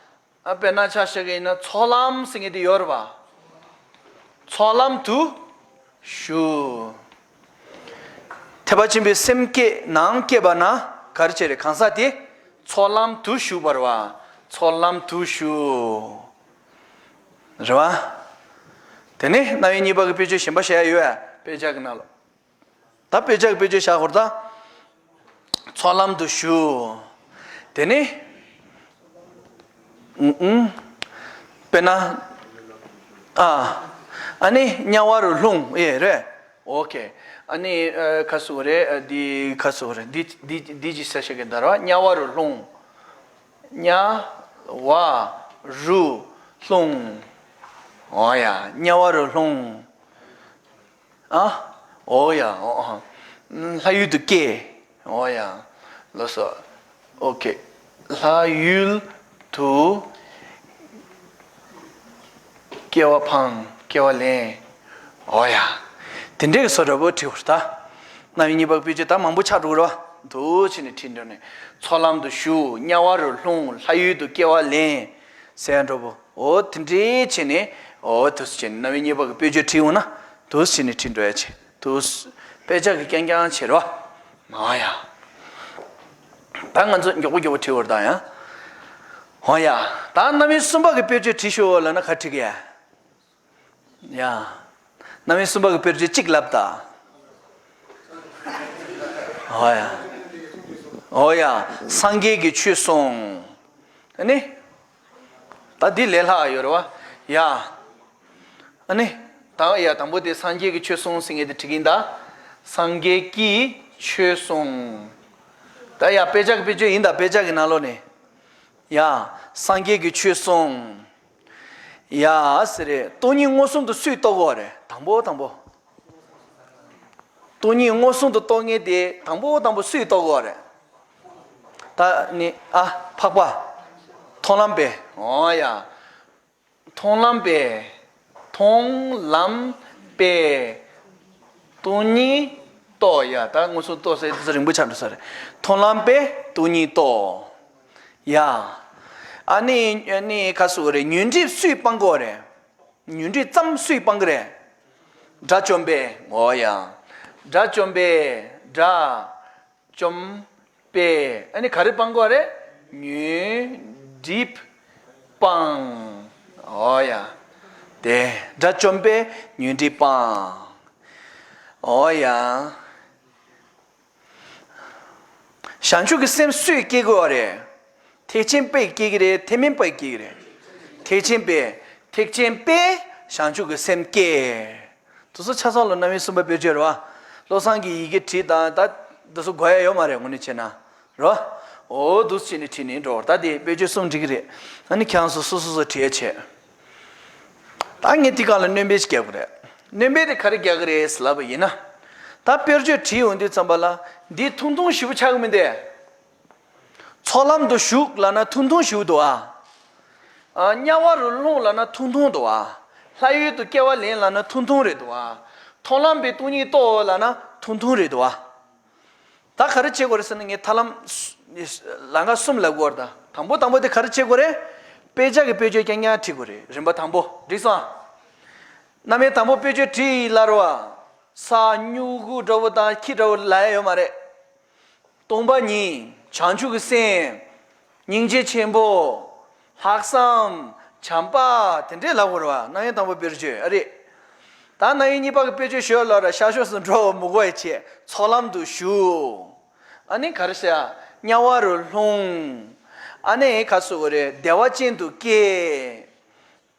ཨ་དཔེར་ན་ཆ་བཞག་གི་ཡིན་ན་ཚོགས་ལམ་ཟེར་མཁན་དེ་ཡོད་རེད་བ། ཚོགས་ལམ་དུ་ཞུགས། ཐེག་པ་ཆེན་པོའི་སེམས་བསྐྱེད་ནང་བསྐྱེད་པ་ན་ག་རེ་བྱེད་རེད། གང་ཟག་དེ་ཚོགས་ལམ་དུ་ཞུགས་པ་རེད་བ། ཚོགས་ལམ་དུ་ཞུགས། རེད་བ། དེ་ནས་རྣམ་དབྱེ་གཉིས་པ་གི་དཔེ་བརྗོད་གཞན་པ་བཤད་ཡ་ཡོད་ཨ། དཔེ་ཆ་གི་ནང་ལ། ད་དཔེ་ཆ་གི་དཔེ་བརྗོད་བཞག་དགོས་རེད་ད། ཚོགས་ལམ་དུ་ཞུགས། དེ་ནས། ཨུ་ཨུ། དཔེར་ན། ཨ། ཨ་ནི་དམྱལ་བ་རུ་ལྷུང་ཨེ་རེད། ཨོ་ཁེ། ཨ་ནི་ཨ་ཁ་སུ་རེད། ཨ་འདི་ཁ་སུ་རེད། འདི་འདི་འདི་ཅི་ས་ཞིག་གི་འདར་བ་དམྱལ་བ་རུ་ལྷུང་། དམྱལ་བ་རུ་ལྷུང་། ཨོ་ཡ། དམྱལ་བ་རུ་ལྷུང་། ཨ། ཨོ་ཡ། ཨོ་ཨ། ལྷ་ཡུལ་དུ་སྐྱེ། ཨོ་ཡ། ལགས་སོ། ཨོ་ཁེ། ལྷ་ཡུལ་དུ་སྐྱེ་བ་འཕངས། སྐྱེ་བ་ལེན། ཨོ་ཡ། དེ་འདྲའི་བཟོ་འདྲ་པོ་བྲིས་པ་རེད་ད། རྣམ་དབྱེ་གཉིས་པ་དཔེ་བརྗོད་ད་མང་པོ་ཆགས་འགྲོ་གི་རེད་བ། འདུག་བྱས་ནས་བྲིས་འགྲོ་ནས། ཚོགས་ལམ་དུ་ཞུགས། དམྱལ་བ་རུ་ལྷུང་། ལྷ་ཡུལ་དུ་སྐྱེ་བ་ལེན། ཟེར་ཡ་འདྲ་པོ། འོ་དེ་འདྲའི་བྱས་ནས། འོ་དེ་ཚོ་བྱས་ནས་རྣམ་དབྱེ་གཉིས་པ་གི་དཔེ་བརྗོད་བྲིས་འོང་ན། དེ་བྱས་ནས་བྲིས་འགྲོ་ཡ་བྱས། དེ་དཔེ་ཆ་གི་རྐྱང་རྐྱང་བྱེད་རོགས། མ་ཡ། ད་ང་ཚོ་མགྱོགས་པོ་མགྱོགས་པོ་བྲིས་འོར་ད་ཡ། འོ་ཡ། ད་རྣམ་དབྱེ་གསུམ་པ་གི་དཔེ་བརྗོད་བྲིས་ཤོག་ལབ་ན་ག་བྲིས་གི་ཡ། ཡ། རྣམ་དབྱེ་གསུམ་པ་གི་དཔེ་བརྗོད་གཅིག་ལབ་ད། འོ་ཡ། འོ་ཡ། སངས་རྒྱས་ཀྱིས་ཆོས་གསུངས། ཨ་ནི། ད་འདི་ལས་ལྷག་ཡོད་རེད་བ། ཡ། ཨ་ནི། ད་ཡ་དང་པོ་དེ་སངས་རྒྱས་ཀྱིས་ཆོས་གསུངས་ཟེར་མཁན་དེ་བྲིས་ཀྱིན་ད། སངས་རྒྱས་ཀྱིས་ཆོས་གསུངས། ད་ཡ་དཔེ་ཆ་གི་དཔེ་བརྗོད་ཡིན་ད། དཔེ་ཆ་གི་ནང་ལོགས་ནས། ཡ། སངས་རྒྱས་ཀྱིས་ཆོས་གསུངས། ཡ་ཟེར་རེད། སྟོང་ཉིད་མངོན་སུམ་དུ་སུས་རྟོགས་དགོས་རེད། དང་པོ་དང་པོ། སྟོང་ཉིད་མངོན་སུམ་དུ་རྟོགས་མཁན་དེ་དང་པོ་དང་པོ་སུས་རྟོགས་དགོས་རེད། ད་ནི་ཨ་འཕགས་པ། མཐོང་ལམ་པས། འོ་ཡ། མཐོང་ལམ་པས། མཐོང་ལམ་པས། སྟོང་ཉིད་རྟོགས། ཡ། ད་མངོན་སུམ་རྟོགས་ཟེར་དེ་ཚོ་རིང་པོ་ཆགས་འགྲོ་ས་རེད། མཐོང་ལམ་པས་སྟོང་ཉིད་རྟོགས། ཡ། ཨ་ནི་ཨ་ནི་ཁ་སུ་རེད། ཉོན་སྒྲིབ་སུས་སྤང་དགོས་རེད། ཉོན་སྒྲིབ་ཙམ་སུས་སྤང་གི་རེད། དགྲ་བཅོམ་པས། འོ་ཡ། དགྲ་བཅོམ་པས། དགྲ་བཅོམ་པས། ཨ་ནི་ག་རེ་སྤང་དགོས་རེད། ཉོན་སྒྲིབ་སྤང་། འོ་ཡ། དེ་དགྲ་བཅོམ་པས་ཉོན་སྒྲིབ་སྤང་། འོ་ཡ། བྱང་ཆུབ་ཀྱི་སེམས་སུས་སྐྱེ་དགོས་རེད། ཐེག་ཆེན་པས་སྐྱེ་གི་རེད། ཐེག་དམན་པས་སྐྱེ་གི་རེད། ཐེག་ཆེན་པས། ཐེག་ཆེན་པས་བྱང་ཆུབ་ཀྱི་སེམས་སྐྱེ། དེ་ཚོ་ཆ་ཚང་ལ་རྣམ་དབྱེ་གསུམ་པ་དཔེར་བརྗོད་རེད་བ། བློ་བཟང་གིས་ཡི་གེ་བྲིས་དང་ད་དེ་ཚོ་དགོས་ཡ་ཡོད་མ་རེད་དངོས་གནས་བྱས་ན། རེད་བ། འོ་འདུག་སེ་བྱས་ནས་བྲིས་ནས་འགྲོ་བར། ད་དེ་དཔེར་བརྗོད་གསུམ་འགྲིག་གི་རེད། ཨ་ནི་ཁྱེད་རང་ཚོ་སོ་སོ་སོ་བྲིས་ཡ་བྱེད། ད་ངས་དེ་ག་ལ་སྣོན་པ་ཞིག་རྒྱག་དགོས་རེད། སྣོན་པ་དེ་ག་རེ་རྒྱག་གི་རེད་ལབ་པ་ཡིན་ན། ད་དཔེར་བརྗོད་བྲིས་ཡོང་དུས་ཙམ་པ་ལ་འདི་ཐུང་ཐུང་ཞེ་པོ་ཆགས་ཀྱི་མི་འདུག་ཚོགས་ལམ་དུ་ཞུགས་ལབ་ན་ཐུང་ཐུང་ཞེ་པོ་འདུག་ཨ། ཨ། དམྱལ་བ་རུ་ལྷུང་ལབ་ན་ཐུང་ཐུང་འདུག་ཨ། ལྷ་ཡུལ་དུ་སྐྱེ་བ་ལེན་ལབ་ན་ཐུང་ཐུང་རེད་འདུག་ཨ། མཐོང་ལམ་པས་སྟོང་ཉིད་རྟོགས་ལབ་ན་ཐུང་ཐུང་རེད་འདུག་ཨ། ད་ག་རེ་བྱེད་དགོས་རེད་ཟེར་ན། ངས་ཐབས་ལམ་ལམ་ཁ་གསུམ་ལབ་དགོས་རེད། ད་དང་པོ་དང་པོ་དེ་ག་རེ་བྱེད་དགོས་རེད། དཔེ་ཆ་གི་དཔེར་བརྗོད་རྐྱང་རྐྱང་བྲིས་དགོས་རེད། རིམ་པ་དང་པོ་འགྲིག་སོང་ཨ། རྣམ་དབྱེ་དང་པོ་དཔེར་བརྗོད་བྲིས་ཡིན་ལབ་རེད་བ། ས་སྨྱུ་གུ་འདྲ་བོ་དང་ཁྱི་འདྲ་བོ་ལབ་ཡ་ཡོད་མ་རེད། སྟོང་པ་ཉིད། བྱང་ཆུབ་ཀྱི་སེམས། སྙིང་རྗེ་ཆེན་པོ། ལྷག་བསམ། བྱམས་པ། དེ་འདྲས་ལབ་དགོས་རེད་བ། རྣམ་དབྱེ་དང་པོ་དཔེར་བརྗོད་ཨ་རེད། ད་རྣམ་དབྱེ་གཉིས་པ་གི་དཔེར་བརྗོད་ཞོར་ལ་ར་ཤར་ཕྱོགས་སུ་འགྲོ་བ་མི་དགོས་ཡ་བྱས། ཚོགས་ལམ་དུ་ཞུགས། ཨ་ནི་ག་རེ་ཟེར་ཡ། དམྱལ་བ་རུ་ལྷུང་། ཨ་ནི་ག་ཟེར་དགོས་རེད། བདེ་བ་ཅན་དུ་སྐྱེས།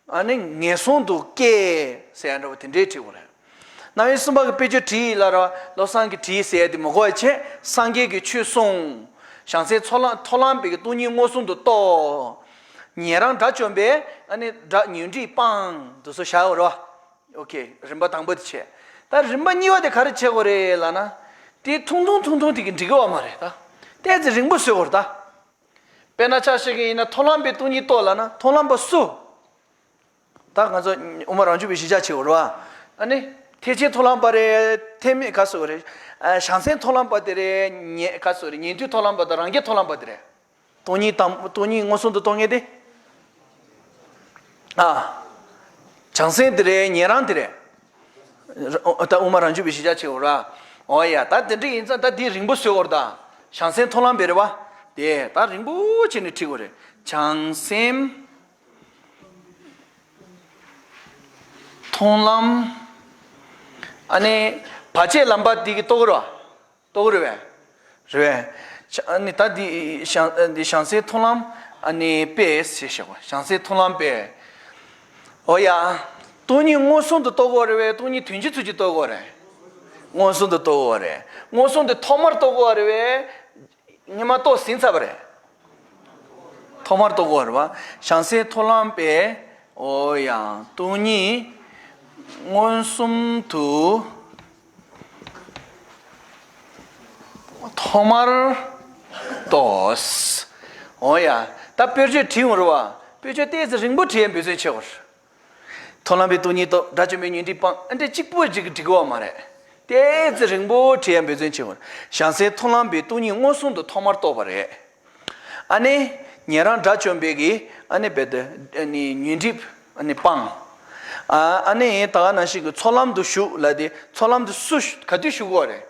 ཨ་ནི་ངན་སོང་དུ་སྐྱེས་ཟེར་ཡ་འདྲ་བོ་དེ་འདྲས་བྲིས་དགོས་རེད། རྣམ་དབྱེ་གསུམ་པ་གི་དཔེར་བརྗོད་བྲིས་ཡིན་ལབ་ར་བ། བློ་བཟང་གིས་བྲིས་ཟེར་ཡ་དེ་མི་དགོས་པ་བྱས། སངས་རྒྱས་ཀྱིས་ཆོས་གསུངས། བྱང་སེམས་ཚོགས་ལམ་མཐོང་ལམ་པའི་གི་སྟོང་ཉིད་མངོན་སུམ་དུ་རྟོགས། ཉན་རང་དགྲ་བཅོམ་པས་ཨ་ནི་དགྲ་ཉོན་སྒྲིབ་སྤངས། དེ་ཚོ་བཞག་དགོས་རེད་བ། ཨོ་ཁེ། རིམ་པ་དང་པོ་དེ་བྱས། ད་རིམ་པ་གཉིས་པ་དེ་ག་རེ་བྱེད་དགོས་རེད་ལབ་ན། དེ་ཐུང་ཐུང་ཐུང་ཐུང་དེ་གི་འགྲིག་གི་ཡོད་མ་རེད་ད། ཏོག་ཙམ་རིང་པོ་བཟོ་དགོས་རེད་ད། དཔེར་ན་ཆ་བཞག་གི་ཡིན་ན་མཐོང་ལམ་པས་སྟོང་ཉིད་རྟོགས་ལབ་ན་མཐོང་ལམ་པ་སུ། ད་ང་ཚོ་དབུ་མ་རང་རྒྱུད་པའི་གཞིར་བཞག་བྱེད་དགོས་རེད་ ཨ་ནི་ཐེག་ཆེན་མཐོང་ལམ་པ་རེད། ཐེག་དམན་ག་སོ་རེད། ཨ་བྱང་སེམས་མཐོང་ལམ་པ་དེ་རེད། ཉན་ག་སོ་རེད། ཉན་ཐོས་མཐོང་ལམ་པ་དང་རང་རྒྱལ་མཐོང་ལམ་པ་དེ་རེད། སྟོང་ཉིད་དང་སྟོང་ཉིད་མངོན་སུམ་དུ་རྟོགས་མཁན་དེ། ཨ། བྱང་སེམས་དེ་རེད། ཉན་རང་དེ་རེད། ད་དབུ་མ་རང་རྒྱུད་པའི་གཞི་རྒྱ་ཆེ་བོ་ར། འོ་ཡ། ད་དེ་འདྲ་ཡིན་ཙང་ད་དེའི་རིང་པོ་བཟོས་བོར་ད། བྱང་སེམས་མཐོང་ལམ་པའི་རེད་བ། དེ་ད་རིང་པོ་བྱས་ནས་ཁྲིད་དགོས་རེད། བྱང་སེམས་མཐོང་ལམ། ཨ་ནི་བར་ཆད་ལམ་པ་དེ་གི་རྟོགས་ར། རྟོགས་རེད་བས། རེད་བས། ཨ་ནི་ད་འདི་བྱང་འདི་བྱང་སེམས་མཐོང་ལམ། ཨ་ནི་པས་ཞེས་བྱ་བ། བྱང་སེམས་མཐོང་ལམ་པས། འོ་ཡ། སྟོང་ཉིད་མངོན་སུམ་དུ་རྟོགས་དགོས་རེད་བས། སྟོང་ཉིད་དོན་སྤྱི་ཚུལ་གྱིས་རྟོགས་དགོས་རེད། མངོན་སུམ་དུ་རྟོགས་དགོས་རེད། མངོན་སུམ་དུ་ཐོག་མར་རྟོགས་དགོས་རེད་བས། སྔོན་མ་རྟོགས་ཟིན་ཚར་བ་རེད། ཐོག་མར་རྟོགས་དགོས་རེད་བ། བྱང་སེམས་མཐོང་ལམ་པས། འོ་ཡ། སྟོང་ཉིད་མངོན་སུམ་དུ་ཐོག་མར་རྟོགས། འོ་ཡ། ད་དཔེར་བརྗོད་བྲིས་ཡོང་རེད་བ། དཔེར་བརྗོད་ཏོག་ཙམ་རིང་པོ་བྲིས་ཡ་འབད་བརྩོན་བྱེད་དགོས། མཐོང་ལམ་པས་སྟོང་ཉིད་རྟོགས། དགྲ་བཅོམ་པས་ཉོན་སྒྲིབ་སྤངས། ཨ་འདྲ་གཅིག་པོ་ཅིག་གིས་འགྲིག་གི་ཡོད་མ་རེད། ཏོག་ཙམ་རིང་པོ་བྲིས་ཡ་འབད་བརྩོན་བྱེད་དགོས། བྱང་སེམས་མཐོང་ལམ་པས་སྟོང་ཉིད་མངོན་སུམ་དུ་ཐོག་མར་རྟོགས་པ་རེད། ཨ་ནི་ཉན་རང་དགྲ་བཅོམ་པས་ཀྱིས་ཨ་ནི་རྦད་དེ་ཨ་ནི་ཉོན་སྒྲིབ་ཨ་ནི་སྤངས། ཨ་ཨ་ནི་ད་ག་ནང་བཞིན་གྱི་ཚོགས་ལམ་དུ་ཞུགས་ལབ་དེ། ཚོགས་ལམ་དུ་སུ་ག་དུས་ཞུགས་དགོས་རེད།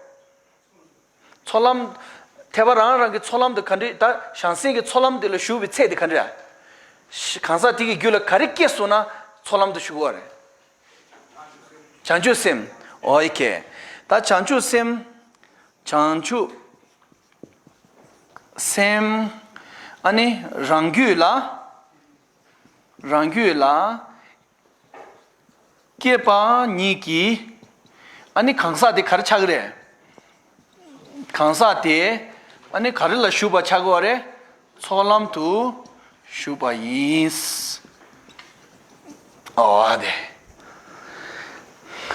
ཚོགས་ལམ། ཐེག་པ་རང་རང་གི་ཚོགས་ལམ་དུ་ག་འདྲ། ད་བྱང་སེམས་ཀྱི་ཚོགས་ལམ་དེ་ལ་ཞུགས་པའི་ཚད་དེ་ག་འདྲ། གང་ཟག་དེ་གི་རྒྱུད་ལ་ག་རེ་སྐྱེས་སོང་ན་ཚོགས་ལམ་དུ་ཞུགས་པ་རེད། བྱང་ཆུབ་སེམས། ཨོ་ཁེ། ད་བྱང་ཆུབ་སེམས། བྱང་ཆུབ་སེམས། ཨ་ནི་རང་རྒྱུད་ལ། རང་རྒྱུད་ལ་སྐྱེས་པ་ཉིད་ཀྱིས། ཨ་ནི་གང་ཟག་དེ་ག་རེ་ཆགས་ཀྱི་རེད། གང་ཟག་དེ་ཨ་ནི་ག་རེ་ལ་ཞུགས་པ་ཆགས་ཀྱི་ཡོད་རེད། ཚོགས་ལམ་དུ་ཞུགས་པ་ཡིན། ཨོ་དེ།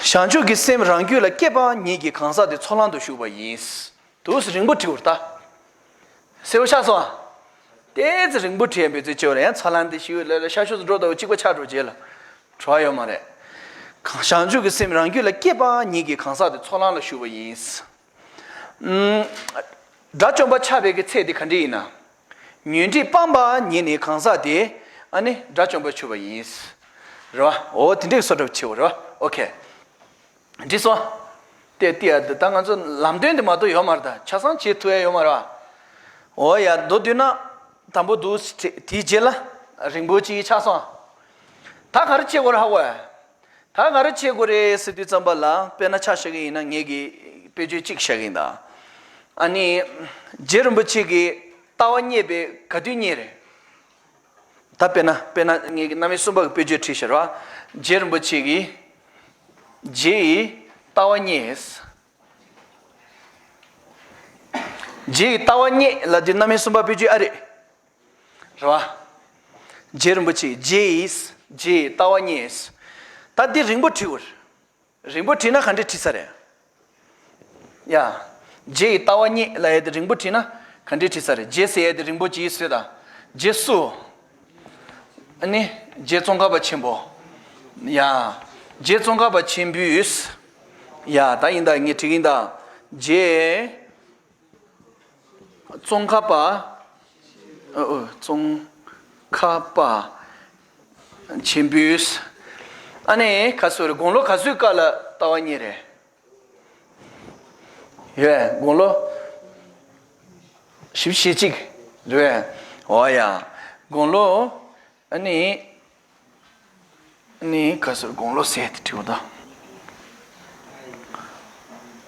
བྱང་ཆུབ་ཀྱི་སེམས་རང་རྒྱུད་ལ་སྐྱེས་པ་ཉིད་ཀྱིས་གང་ཟག་དེ་ཚོགས་ལམ་དུ་ཞུགས་པ་ཡིན། དུས་སུ་རིང་པོ་བྲིས་པར་ལྟ། གསལ་པོ་ཆགས་སོང་ཨ། ཏོག་ཙམ་རིང་པོ་བྲིས་ཡ་འབད་བརྩོན་བྱེད་པ་ལ་ཡང་ཚ་ལམ་དེ་ཞིག་ལ་ལ་ཤར་ཕྱོགས་སུ་འགྲོ་ལྟ་བུ་གཅིག་པ་ཆགས་འགྲོ་རྗེས་ལ། བྲོ་བ་ཡོད་མ་རེད། གང་བྱང་ཆུབ་ཀྱི་སེམས་རང་རྒྱུད་ལ་སྐྱེས་པ་ཉིད་ཀྱིས་གང་ཟག་དེ་ཚོགས་ལམ་ལ་ཞུགས་པ་ཡིན། ཨུམ། དགྲ་བཅོམ་པ་ཆགས་པའི་གི་ཚད་དེ་ག་འདྲ་ཡིན་ན། ཉོན་སྒྲིབ་སྤངས་པ་ཉིད་ནི་གང་ཟག་དེ་ཨ་ནི་དགྲ་བཅོམ་པར་གྱུར་པ་ཡིན། རེད་བ། འོ་དེ་འདྲའི་བཟོ་འདྲ་བྱེད་པ་རེད་བ། ཨོ་ཁེ། འགྲིག་སོང་། དེ་ལྟ་ཡ་འདི་ད་ང་ཚོ་ལམ་སྟོན་དེ་མ་གཏོགས་ཡོད་མ་རེད་ད། ཆ་ཚང་བྱེད་ཐུབ་ཡ་ཡོད་མ་རེད་བ། འོ་ཡ། མདོར་བསྡུས་ན། དང་པོ་འདུག་དེའི་རྗེས་ལ་རིང་པོ་ཅིག་ཆགས་སོང་། ད་ག་རེ་བྱེད་དགོས་རེད་ཧ་གོ་ཡ། ད་ག་རེ་བྱེད་དགོས་རེད་ཟེར་དུས་ཙམ་པ་ལ། དཔེར་ན་ཆ་བཞག་གི་ཡིན་ན། ངེད་ཀྱིས་དཔེ་བརྗོད་གཅིག་བཞག་གི་ཡིན་ད། ཨ་ནི། རྗེ་རིན་པོ་ཆེ་གིས་ལྟ་བ་རྙེད་པའི་ག་དུས་རྙེད་རེད། ད་དཔེར་ན། དཔེར་ན་ངེད་ཀྱི་རྣམ་དབྱེ་གསུམ་པ་གི་དཔེ་བརྗོད་བྲིས་ཤར་བ། རྗེ་རིན་པོ་ཆེ་གིས། རྗེ་ཡིས་ལྟ་བ་རྙེད། རྗེ་ཡིས་ལྟ་བ་རྙེད་ལབ་དུས་རྣམ་དབྱེ་གསུམ་པ་དཔེ་བརྗོད་ཨ་རེད། རེད་བ། རྗེ་རིན་པོ་ཆེ། རྗེ་ཡིས། རྗེ་ཡིས་ལྟ་བ་རྙེད། ད་འདི་རིང་པོ་བྲིས་དགོས། རིང་པོ་བྲིས་ན་ག་འདྲས་བྲིས་ས་རེད། ཡ། རྗེ་ཡིས་ལྟ་བ་རྙེད་ལབ་ཡ་དེ་རིང་པོ་བྲིས་ན་ག་འདྲས་བྲིས་ས་རེད། རྗེ་ཟེར་ཡ་དེ་རིན་པོ་ཆེ་ཟེར་ད། རྗེ་སུ། ཨ་ནི། རྗེ་ཙོང་ཁ་པ་ཆེན་པོ། ཡ། རྗེ་ཙོང་ཁ་པ་ཆེན་པོས། ཡ། ད་ཡིན་ད། ངས་བྲིས་ཡིན་ད། རྗེ། ཙོང་ཁ་པ། ཨ། ཨོ། ཙོང་ཁ་པ་ཆེན་པོས། ཨ་ནི་ག་སོ་རེད། དགུང་ལོ་ག་ཚོད་སྐབས་ལ་ལྟ་བ་རྙེད་རེད། ཡོད། དགུང་ལོ་བཞི་བཅུ་ཞེ་གཅིག་རེད། འོ་ཡ། དགུང་ལོ། ཨ་ནི། ཨ་ནི་ག་སོ་རེད། དགུང་ལོ་ཟེར་དེ་བྲིས་པ་ད།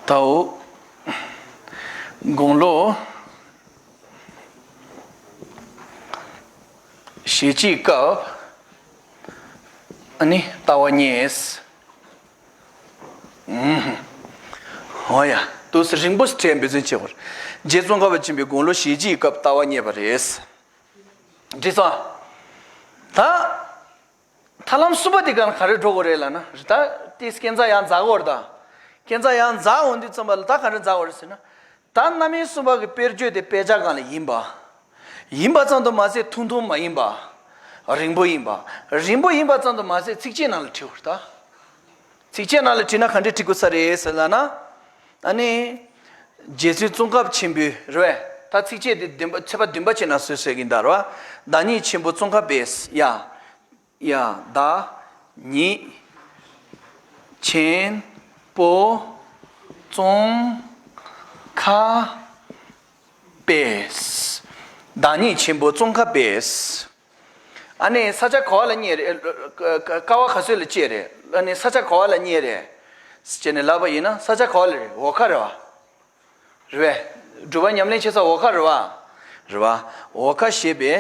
ད་འོ། དགུང་ལོ་ཞེ་གཅིག་སྐབས། ཨ་ནི་ལྟ་བ་རྙེད། ཨུམ། འོ་ཡ། དུས་སུ་རིང་པོ་ཞིག་བྲིས་འབད་བརྩོན་བྱེད་དགོས། རྗེ་ཙོང་ཁ་པ་ཆེན་པོས་དགུང་ལོ་ཞེ་གཅིག་སྐབས་ལྟ་བ་རྙེད་པ་རེད། འགྲིག་སོང་། ད། ཐར་ལམ་གསུམ་པ་དེ་ག་ག་རེ་འགྲོ་དགོས་རེད་ལབ་ན། རེད་ད། དེ་སྐས་འཛེག་ཡང་འཛེག་དགོས་རེད་ད། སྐས་འཛེག་ཡང་འཛེག་འོང་དུས་ཙམ་པ་ལ་ད་ག་རེ་འཛེག་དགོས་རེད་ཟེར་ན། ད་རྣམ་དབྱེ་གསུམ་པ་གི་དཔེར་བརྗོད་དེ་དཔེ་ཆ་སྒང་ལ་ཡིན་པ། ཡིན་པ་ཙམ་དུ་མ་ཟད་ཐུང་ཐུང་མ་ཡིན་པ། རིང་པོ་ཡིན་པ། རིང་པོ་ཡིན་པ་ཙམ་དུ་མ་ཟད་ཚིགས་བཅད་ནང་ལ་བྲིས་པ་རེད་ད། ཚིགས་བཅད་ནང་ལ་བྲིས་ན་ག་འདྲས་བྲི་དགོས་ས་རེད་ཟེར་ལབ་ན། ཨ་ནི། རྗེ་བཙུན་ཙོང་ཁ་པ་ཆེན་པོའི་རེད་པས། ད་ཚིགས་བཅད་དེ་བདུན་པ་ཚེག་བ་བདུན་པ་བྱས་ན་བཟོས་བཟོས་ཀྱིན་གདའ་རེད་པ། བདག་ཉིད་ཆེན་པོ་ཙོང་ཁ་པས། ཡ། ཡ། བདག་ཉིད་ཆེན་པོ་ཙོང་ཁ་པས། བདག་ཉིད་ཆེན་པོ་ཙོང་ཁ་པས། ཨ་ནི་ས་ཆ་ག་བ་ལ་རྙེད་རེད། ཀ་བ་ག་ཚོད་ལ་སྐྱེས་རེད། ཨ་ནི་ས་ཆ་ག་བ་ལ་རྙེད་རེད། ཅེས་ནས་ལབ་པ་ཡིན་ན་ས་ཆ་ག་བ་ལ་རེད། འོལ་ཁ་རེད་པ། རེད་པས། སྒྲུབ་པ་ཉམས་ལེན་བྱེད་ས་འོལ་ཁ་རེད་པ། རེད་པ། འོལ་ཁ་ཞེས་པའི།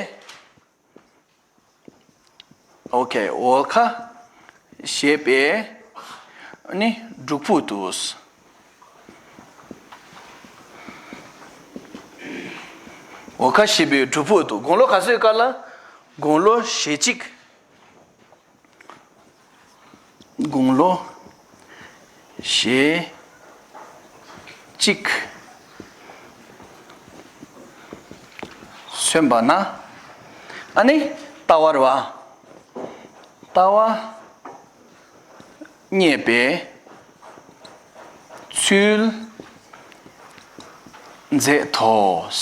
ཨོ་ཁེ། འོལ་ཁ་ཞེས་པའི་ནི་སྒྲུབ་ཕུག་ཏུ། འོལ་ཁ་ཞེས་པའི་སྒྲུབ་ཕུག་ཏུ། དགུང་ལོ་ག་ཚོད་སྐབས་ལ། དགུང་ལོ་ཞེ་གཅིག་དགུང་ལོ་ཞེ་གཅིག་སོན་པ་ན། ཨ་ནི་ལྟ་བ་རེད་པ། ལྟ་བ་རྙེད་པའི་ཚུལ་མཛད་དོ།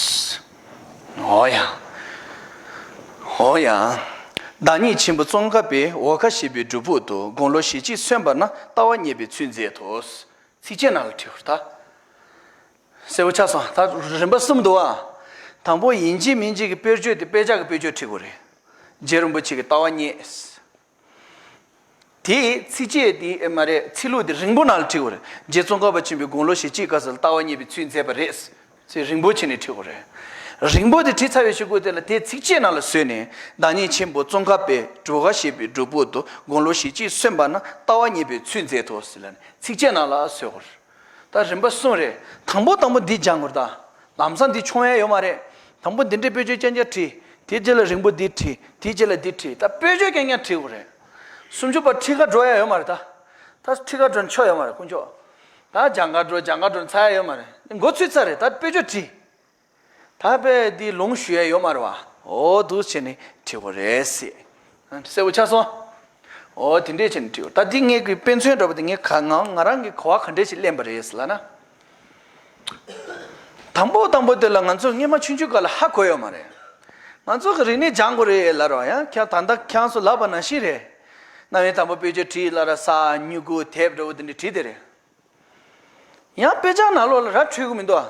འོ་ཡ། འོ་ཡ། བདག་ཉིད་ཆེན་པོ་ཙོང་ཁ་པས་འོལ་ཁ་ཞེས་པའི་སྒྲུབ་ཕུག་ཏུ་དགུང་ལོ་ཞེ་གཅིག་སོན་པ་ན་ལྟ་བ་རྙེད་པའི་ཚུལ་མཛད་དོ། ཚིགས་བཅད་ནང་ལ་བྲིས་པ་རེད་ད། གསལ་པོ་ཆགས་སོང་། ད་རིམ་པ་གསུམ་འདུག་པ། དང་པོ་ཡིན་གཅིག་མིན་གཅིག་གི་དཔེར་བརྗོད་དེ་དཔེ་ཆ་གི་དཔེར་བརྗོད་བྲིས་དགོས་རེད། རྗེ་རིན་པོ་ཆེ་གི་ལྟ་བ་རྙེད། དེ་ཚིགས་བཅད་དེ་ཨེ་མ་རེད། ཚིག་ལྷུག་དེ་རིང་པོ་ནང་ལ་བྲིས་དགོས་རེད། རྗེ་ཙོང་ཁ་པ་ཆེན་པོས་དགུང་ལོ་ཞེ་གཅིག་སྐབས་སུ་ལྟ་བ་རྙེད་པའི་ཚུལ་མཛད་པ་རེད། ཚིག་རིང་པོ་བྱས་ནས་བྲིས་དགོས་རེད། རིང་པོ་དེ་བྲིས་ཚར་བའི་གཞུག་གུ་དེ་ལ་དེ་ཚིགས་བཅད་ནང་ལ་བཟོས་ནས། བདག་ཉིད་ཆེན་པོ་ཙོང་ཁ་པས་འོལ་ཁ་ཞེས་པའི་སྒྲུབ་ཕུག་ཏུ་དགུང་ལོ་ཞེ་གཅིག་སོན་པ་ན་ལྟ་བ་རྙེད་པའི་ཚུལ་མཛད་དོ་ཟེར་ལབ་ནས་ཚིགས་བཅད་ནང་ལ་བཟོས་དགོས་རེད། ད་རིམ་པ་གསུམ་རེད། དང་པོ་དང་པོ་འདི་སྦྱང་དགོས་རེད་ད། ལམ་སང་འདི་མཆོང་ཡ་ཡོད་མ་རེད། དང་པོ་འདི་འདྲའི་དཔེ་བརྗོད་རྐྱང་རྐྱང་བྲིས། དེའི་རྗེས་ལ་རིང་པོ་འདི་བྲིས། དེའི་རྗེས་ལ་འདི་བྲིས། ད་དཔེ་བརྗོད་རྐྱང་རྐྱང་བྲིས་དགོས་རེད། སུམ་ཅུ་པ་ཁྲིད་ཁ་འགྲོ་ཡ་ཡོད་མ་རེད་ད། ད་ཁྲིད་ཁ་འགྲོ་ཆོག་ཡོད་མ་རེད་དཀོན་མཆོག་ད་སྦྱང་ག་འགྲོ་སྦྱང་ག་འགྲོ་ཚར་ཡ་ཡོད་མ་རེད། འགོ་ཚུགས་ཚར་རེད། ད་དཔེ་བརྗོད་བྲིས། ད་དཔེ་འདི་ལུང་ཞུ་ཡ་ཡོད་མ་རེད་པ། འོ་འདུག་བྱས་ནས་བྲིས་དགོས་རེད་ཟེར། གསལ་པོ་ཆགས་སོང་། འོ་དེ་འདྲས་བྱས་ནས་བྲིས་དགོས། ད་འདི་ངས་ཀྱི་དཔེ་མཚོན་འདྲ་པོ་དེ་ངས་ག་ང་ང་རང་གི་གོ་བ་ག་འདྲས་ཞིག་ལེན་པ་རེད་ཟེར་ལབ་ན། དང་པོ་དང་པོ་དེ་ལ་ང་ཚོ་སྔོན་མ་ཆུང་ཆུང་སྐབས་ལ་ཧ་གོ་ཡོད་མ་རེད། ང་ཚོ་གི་རིག་གནས་སྦྱང་དགོས་རེད་ལབ་རོགས། ཡང་ཁྱེད་ད་ལྟ་ཁྱེད་ཚོ་ལབ་པ་ནང་བཞིན་རེད། རྣམ་དབྱེ་དང་པོ་དཔེ་བརྗོད་བྲིས་ལབ་ར་ས་སྨྱུ་གུ་དེབ་འདྲ་པོ་དེ་འདྲས་བྲིས་དེ་རེད། ཡང་དཔེ་ཆ་ནང་ལོགས་ལ་ར་འཁྲིད་གི་མི་འདུག་ཨ།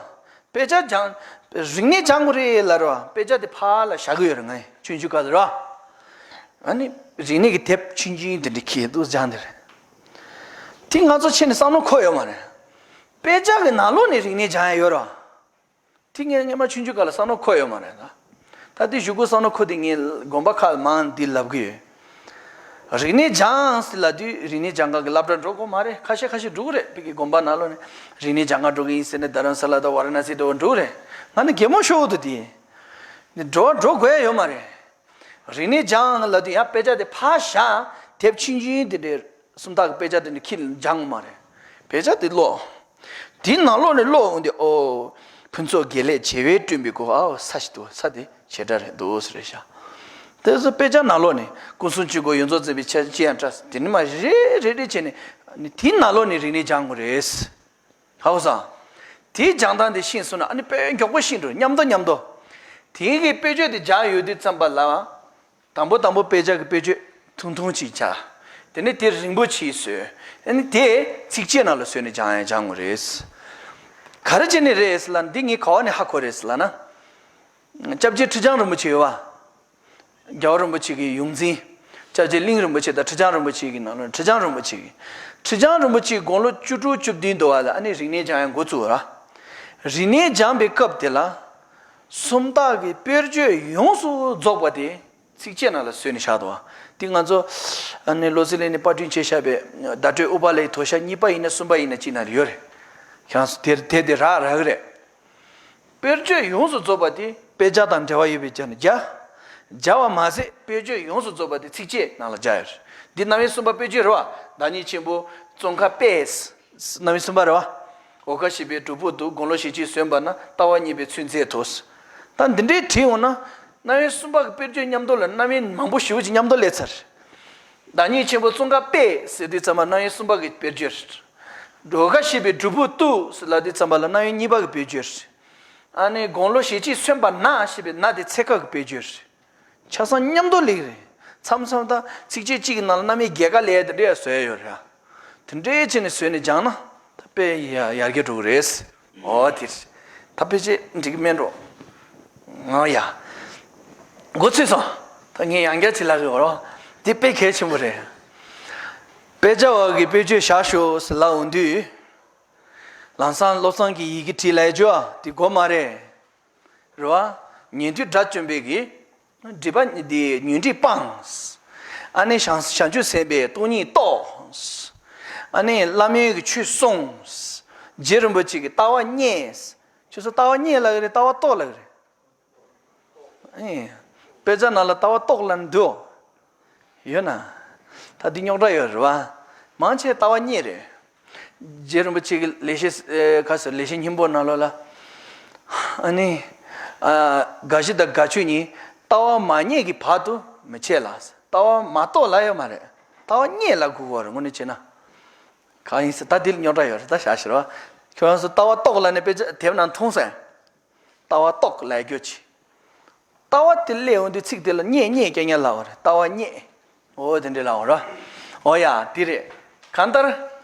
དཔེ་ཆ་སྦྱང་། རིག་གནས་སྦྱང་དགོས་རེད་ལབ་རོགས། དཔེ་ཆ་དེ་ཕར་ལ་བཞག་གི་ཡོད་རེད་ང་ཆུང་ཆུང་སྐབས་ལ་རོ། ཨ་ནི་རིག་གནས་ཀྱི་དེབ་ཆུང་ཆུང་དེ་འདྲ་ཁྱེར་འདུག་སྦྱང་དེ་རེད། དེ་ང་ཚོ་ཆེ་ནས་བསམ་བློ་འཁོར་ཡོད་མ་རེད། དཔེ་ཆ་གི་ནང་ལོགས་ནས་རིག་གནས་སྦྱང་ཡ་ཡོད་རོ། དེ་ངས་སྔོན་མ་ཆུང་ཆུང་སྐབས་ལ་བསམ་བློ་འཁོར་ཡོད་མ་རེད་ད། ད་དེ་གཞུག་གུ་བསམ་བློ་འཁོར་དེ་ངས་དགོན་པ་ཁག་མང་འདི་ལབ་གི་ཡོད། རིག་གནས་སྦྱང་ཟེར་ལབ་དུས་རིག་གནས་སྦྱང་ག་གི་སློབ་གྲྭ་འགྲོ་དགོས་མ་རེད། ཁ་ཤས་ཁ་ཤས་འགྲོ་གི་རེད། བོད་ཀྱི་དགོན་པ་ནང་ལོགས་ནས་རིག་གནས་སྦྱང་ག་འགྲོ་གི་ཡིན་ཟེར་ནས་རྡ་རམ་ས་ལ་དང་ཝཱ་ར་ཎ་སི་དུ་འགྲོ་གི་རེད། ང་ནི་གད་མོ་ཤོར་འདུག་དེ། འགྲོ་འགྲོ་དགོས་ཡ་ཡོད་མ་རེད། རིག་གནས་སྦྱང་ལབ་དུས་ཡང་དཔེ་ཆ་དེ་ཕར་བཞག་དེབ་ཆུང་ཆུང་དེ་འདྲའི་སུམ་རྟགས་ཀྱི་དཔེ་ཆ་དེ་འདྲ་ཁྱེར་སྦྱང་མ་རེད། དཔེ་ཆ་དེ་ཀློག་དེའི་ནང་ལོགས་ནས་ཀློག་འོང་དུས་ཨོ། ཕུན་ཚོགས་དགེ་ལེགས་བྱེ་བས་བསྐྲུན་པའི་སྒོ། ཨའོ་ས་ཞིག་འདུག་ས་དེ་བྱེ་བྲག་རེད་འདུག་ཟེར་རེད་ཤག་དེ་ཚོ་དཔེ་ཆ་ནང་ལོགས་ནས་ཀུན་གསུམ་གཅིག་པོ་ཡོངས་རྫོགས་འཛིན་པའི་ཕྱིར་ཅི་ཡང་བཀྲ་ཟེར་དེ་ནི་མ་རེ་རེ་རེ་བྱས་ནས་དེའི་ནང་ལོགས་ནས་རིག་གནས་སྦྱང་དགོས་རེད། ཧ་གོ་སོང་། དེའི་སྦྱང་སྟངས་དེ་ཤེས་སོང་ན་ཨ་ནི་དཔེ་མགྱོགས་པོ་ཤེས་འགྲོ་མཉམ་དུ་མཉམ་དུ། དེའི་གི་དཔེ་བརྗོད་དེ་སྦྱང་ཡོད་དུས་ཙམ་པ་ལ། དང་པོ་དང་པོ་དཔེ་ཆ་གི་དཔེ་བརྗོད་ཐུང་ཐུང་ཅིག་བྱ། དེ་ནས་དེ་རིང་པོ་ཅིག་བཟོས། ཨ་ནི་དེ་ཚིགས་བཅད་ནང་ལ་བཟོས་ནས་སྦྱང་ཡང་སྦྱང་དགོས་རེད། ག་རེ་བྱས་ནས་རེད་ཟེར་ལབ་ན་འདི་ངས་ག་བ་ནས་ཧ་གོ་རེད་ཟེར་ལབ་ན། སྐྱབས་རྗེ་ཁྲི་བྱང་རིན་པོ་ཆེ་ཡོད་པ། རྒྱལ་བ་རིན་པོ་ཆེ་གི་ཡོངས་འཛིན། སྐྱབས་རྗེ་གླིང་རིན་པོ་ཆེ་དང་ཁྲི་བྱང་རིན་པོ་ཆེ་གི་ནང་ལོགས་ཁྲི་བྱང་རིན་པོ་ཆེ་གི། ཁྲི་བྱང་རིན་པོ་ཆེ་དགུང་ལོ་བཅུ་དྲུག་བཅུ་བདུན་འདུག་པ་ལ་ཨ་ནི་རིག་གནས་སྦྱང་ཡང་འགོ་བཙུགས་པ་ར། རིག་གནས་སྦྱང་པའི་སྐབས་དེ་ལ། སུམ་རྟགས་ཀྱི་དཔེར་བརྗོད་ཡོངས་སུ་རྫོགས་པ་དེ་ཚིགས་བཅད་ནང་ལ་བཟོས་ནས་བཞག་འདུག་པ། དེ་ང་ཚོ་ཨ་ནི་བློ་གསལ་གླིང་ནས་པར་སྐྲུན་བྱས་བཞག་པའི་བརྡ་སྤྲོད་ཨུ་པ་ལའི་དོ་ཤ་གཉིས་པ་ཡིན་ན་གསུམ་པ་ཡིན་ན་གཅིག་ན་ཡོད་རེད། ཁྱེད་རང་ཚོ་དེ་དེ་དེ་རག་རག་གི་རེད། དཔེར་བརྗོད་ཡོངས་སུ་རྫོགས་པ་དེ་དཔེ་ཆ་དང་འབྲེལ་བ་ཡོད་པའི་ཆ་ནས་བརྒྱ། བརྒྱ་བ་མ་ཟད་དཔེར་བརྗོད་ཡོངས་སུ་རྫོགས་པ་དེ་ཚིགས་བཅད་ནང་ལ་བརྒྱ་ཡོད་རེད། འདི་རྣམ་དབྱེ་གསུམ་པ་དཔེར་བརྗོད་རེད་པ། བདག་ཉིད་ཆེན་པོ་ཙོང་ཁ་པས། རྣམ་དབྱེ་གསུམ་པ་རེད་པ། འོལ་ཁ་ཞེས་པའི་སྒྲུབ་ཕུག་ཏུ་དགུང་ལོ་ཞེ་གཅིག་སོན་པ་ན་ལྟ་བ་རྙེད་པའི་ཚུལ་མཛད་དོ། ད་འདི་འདྲའི་བྲིས་འོང་ན་རྣམ་དབྱེ་གསུམ་པ་གི་དཔེར་བརྗོད་མཉམ་དུ་ལ་རྣམ་དབྱེ་མང་པོ་ཞེ་པོ་ཅིག་མཉམ་དུ་སླེབས་ཚར། བདག་ཉིད་ཆེན་པོ་ཙོང་ཁ་པས་ཟེར་དུས་ཙམ་པ་རྣམ་དབྱེ་གསུམ་པ་གི་དཔེར་བརྗོད་རེད། འགྲོ་ཁ་ཞེས་པའི་སྒྲུབ་ཕུག་ཏུ་ཟེར་ལབ་དུས་ཙམ་པ་ལ་རྣམ་དབྱེ་གཉིས་པ་གི་དཔེར་བརྗོད་རེད། ཨ་ནི་དགུང་ལོ་ཞེ་གཅིག་སོན་པ་ན་ཞེས་པའི་ན་དེ་ཚེ་སྐབས་ཀྱི་དཔེར་བརྗོད་རེད། ཆ་ཚང་མཉམ་དུ་ལེགས་རེད། མཚམས་མཚམས་དང་ཚིགས་བཅད་གཅིག་གི་ནང་ལ་རྣམ་དབྱེ་བརྒྱད་ཀ་ལས་དེ་འདྲས་བཟོས་ཡོད་རེད། དེ་འདྲས་བྱས་ནས་བཟོས་ནས་སྦྱངས་ན་ད་དཔེ་ཡ་ཡར་རྒྱས་འགྲོ་གི་རེད། ཨོ་དེ་རེད། ད་དཔེ་ཆ་འགྲིག་གི་མེད་འགྲོ། ང་ཡ། འགོ་ཚུགས་སོང་། ད་ངས་ཡང་བསྐྱར་ཅིག་ལབ་ཀྱི་ཡོད་རོ། འདི་དཔེ་གལ་ཆེན་པོ་རེད། དཔེ་ཆ་བ་གི་དཔེ་བརྗོད་བཞག་ཤོག་ཟེར་ལབ་འོང་དུས། ལམ་སང་བློ་བཟང་གིས་ཡི་གེ་བྲིས་ལབ་རྒྱུ་ཨ་དེ་དགོས་མ་རེད། རེད་བ། ཉན་ཐོས་དགྲ་བཅོམ་པའི་གི། སྒྲིབ་པ་འདི་ཉོན་སྒྲིབ་སྤངས། ཨ་ནི་བྱང་བྱང་ཆུབ་སེམས་དཔའི་སྟོང་ཉིད་རྟོགས། ཨ་ནི་བླ་མེད་ཀྱི་ཆོས་གསུངས། རྗེ་རིན་པོ་ཆེ་གི་ལྟ་བ་རྙེད། ཁྱོད་ཚོ་ལྟ་བ་རྙེད་ལབ་ཀྱི་རེད། ལྟ་བ་རྟོགས་ལབ་ཀྱི་རེད། ཨེ། དཔེ་ཆ་ནང་ལ་ལྟ་བ་རྟོགས་ལབ་འདུག་ཡོད་ན། ད་འདི་རྙོག་དྲ་ཡོད་རེད་བ། མང་ཆེ་ལྟ་བ་རྙེད་རེད། རྗེ་རིན་པོ་ཆེ་གི་ལེགས་བཤད་ཨེ་ག་ཟེར་ལེགས་བཤད་སྙིང་པོ་ནང་ལོགས་ལ། ཨ་ནི། ཨ་དགའ་བཞི་དང་དགའ་ཆོས་གཉིས་ལྟ་བ་མ་རྙེད་ཀྱི་བར་དུ་མི་བྱེད་ལ། ལྟ་བ་མ་རྟོགས་ལབ་ཡོད་མ་རེད། ལྟ་བ་རྙེད་ལབ་དགོས་ཀྱི་ཡོད་རེད་དངོས་གནས་བྱས་ན། གང་ཡིན་ཟེར་ད་འདི་ལ་རྙོག་དྲ་ཡོད་རེད་ད་བཞག་ཤེར་བ། ཁྱོད་རང་ཚོ་ལྟ་བ་རྟོགས་ལབ་ནས་དཔེ་ཆ་དེབ་ནང་མཐོང་སོང་། ལྟ་བ་རྟོགས་ལབ་རྒྱུ་ཅི། ལྟ་བ་དེ་སླེབས་འོང་དུས་ཚིག་དེ་ལ་རྙེད་རྙེད་རྐྱང་རྐྱང་ལབ་པ་རེད། ལྟ་བ་རྙེད། འོ་དེ་འདྲས་ལབ་པ་རེད། འོ་ཡ་དེ་རེད། གང་ལྟར།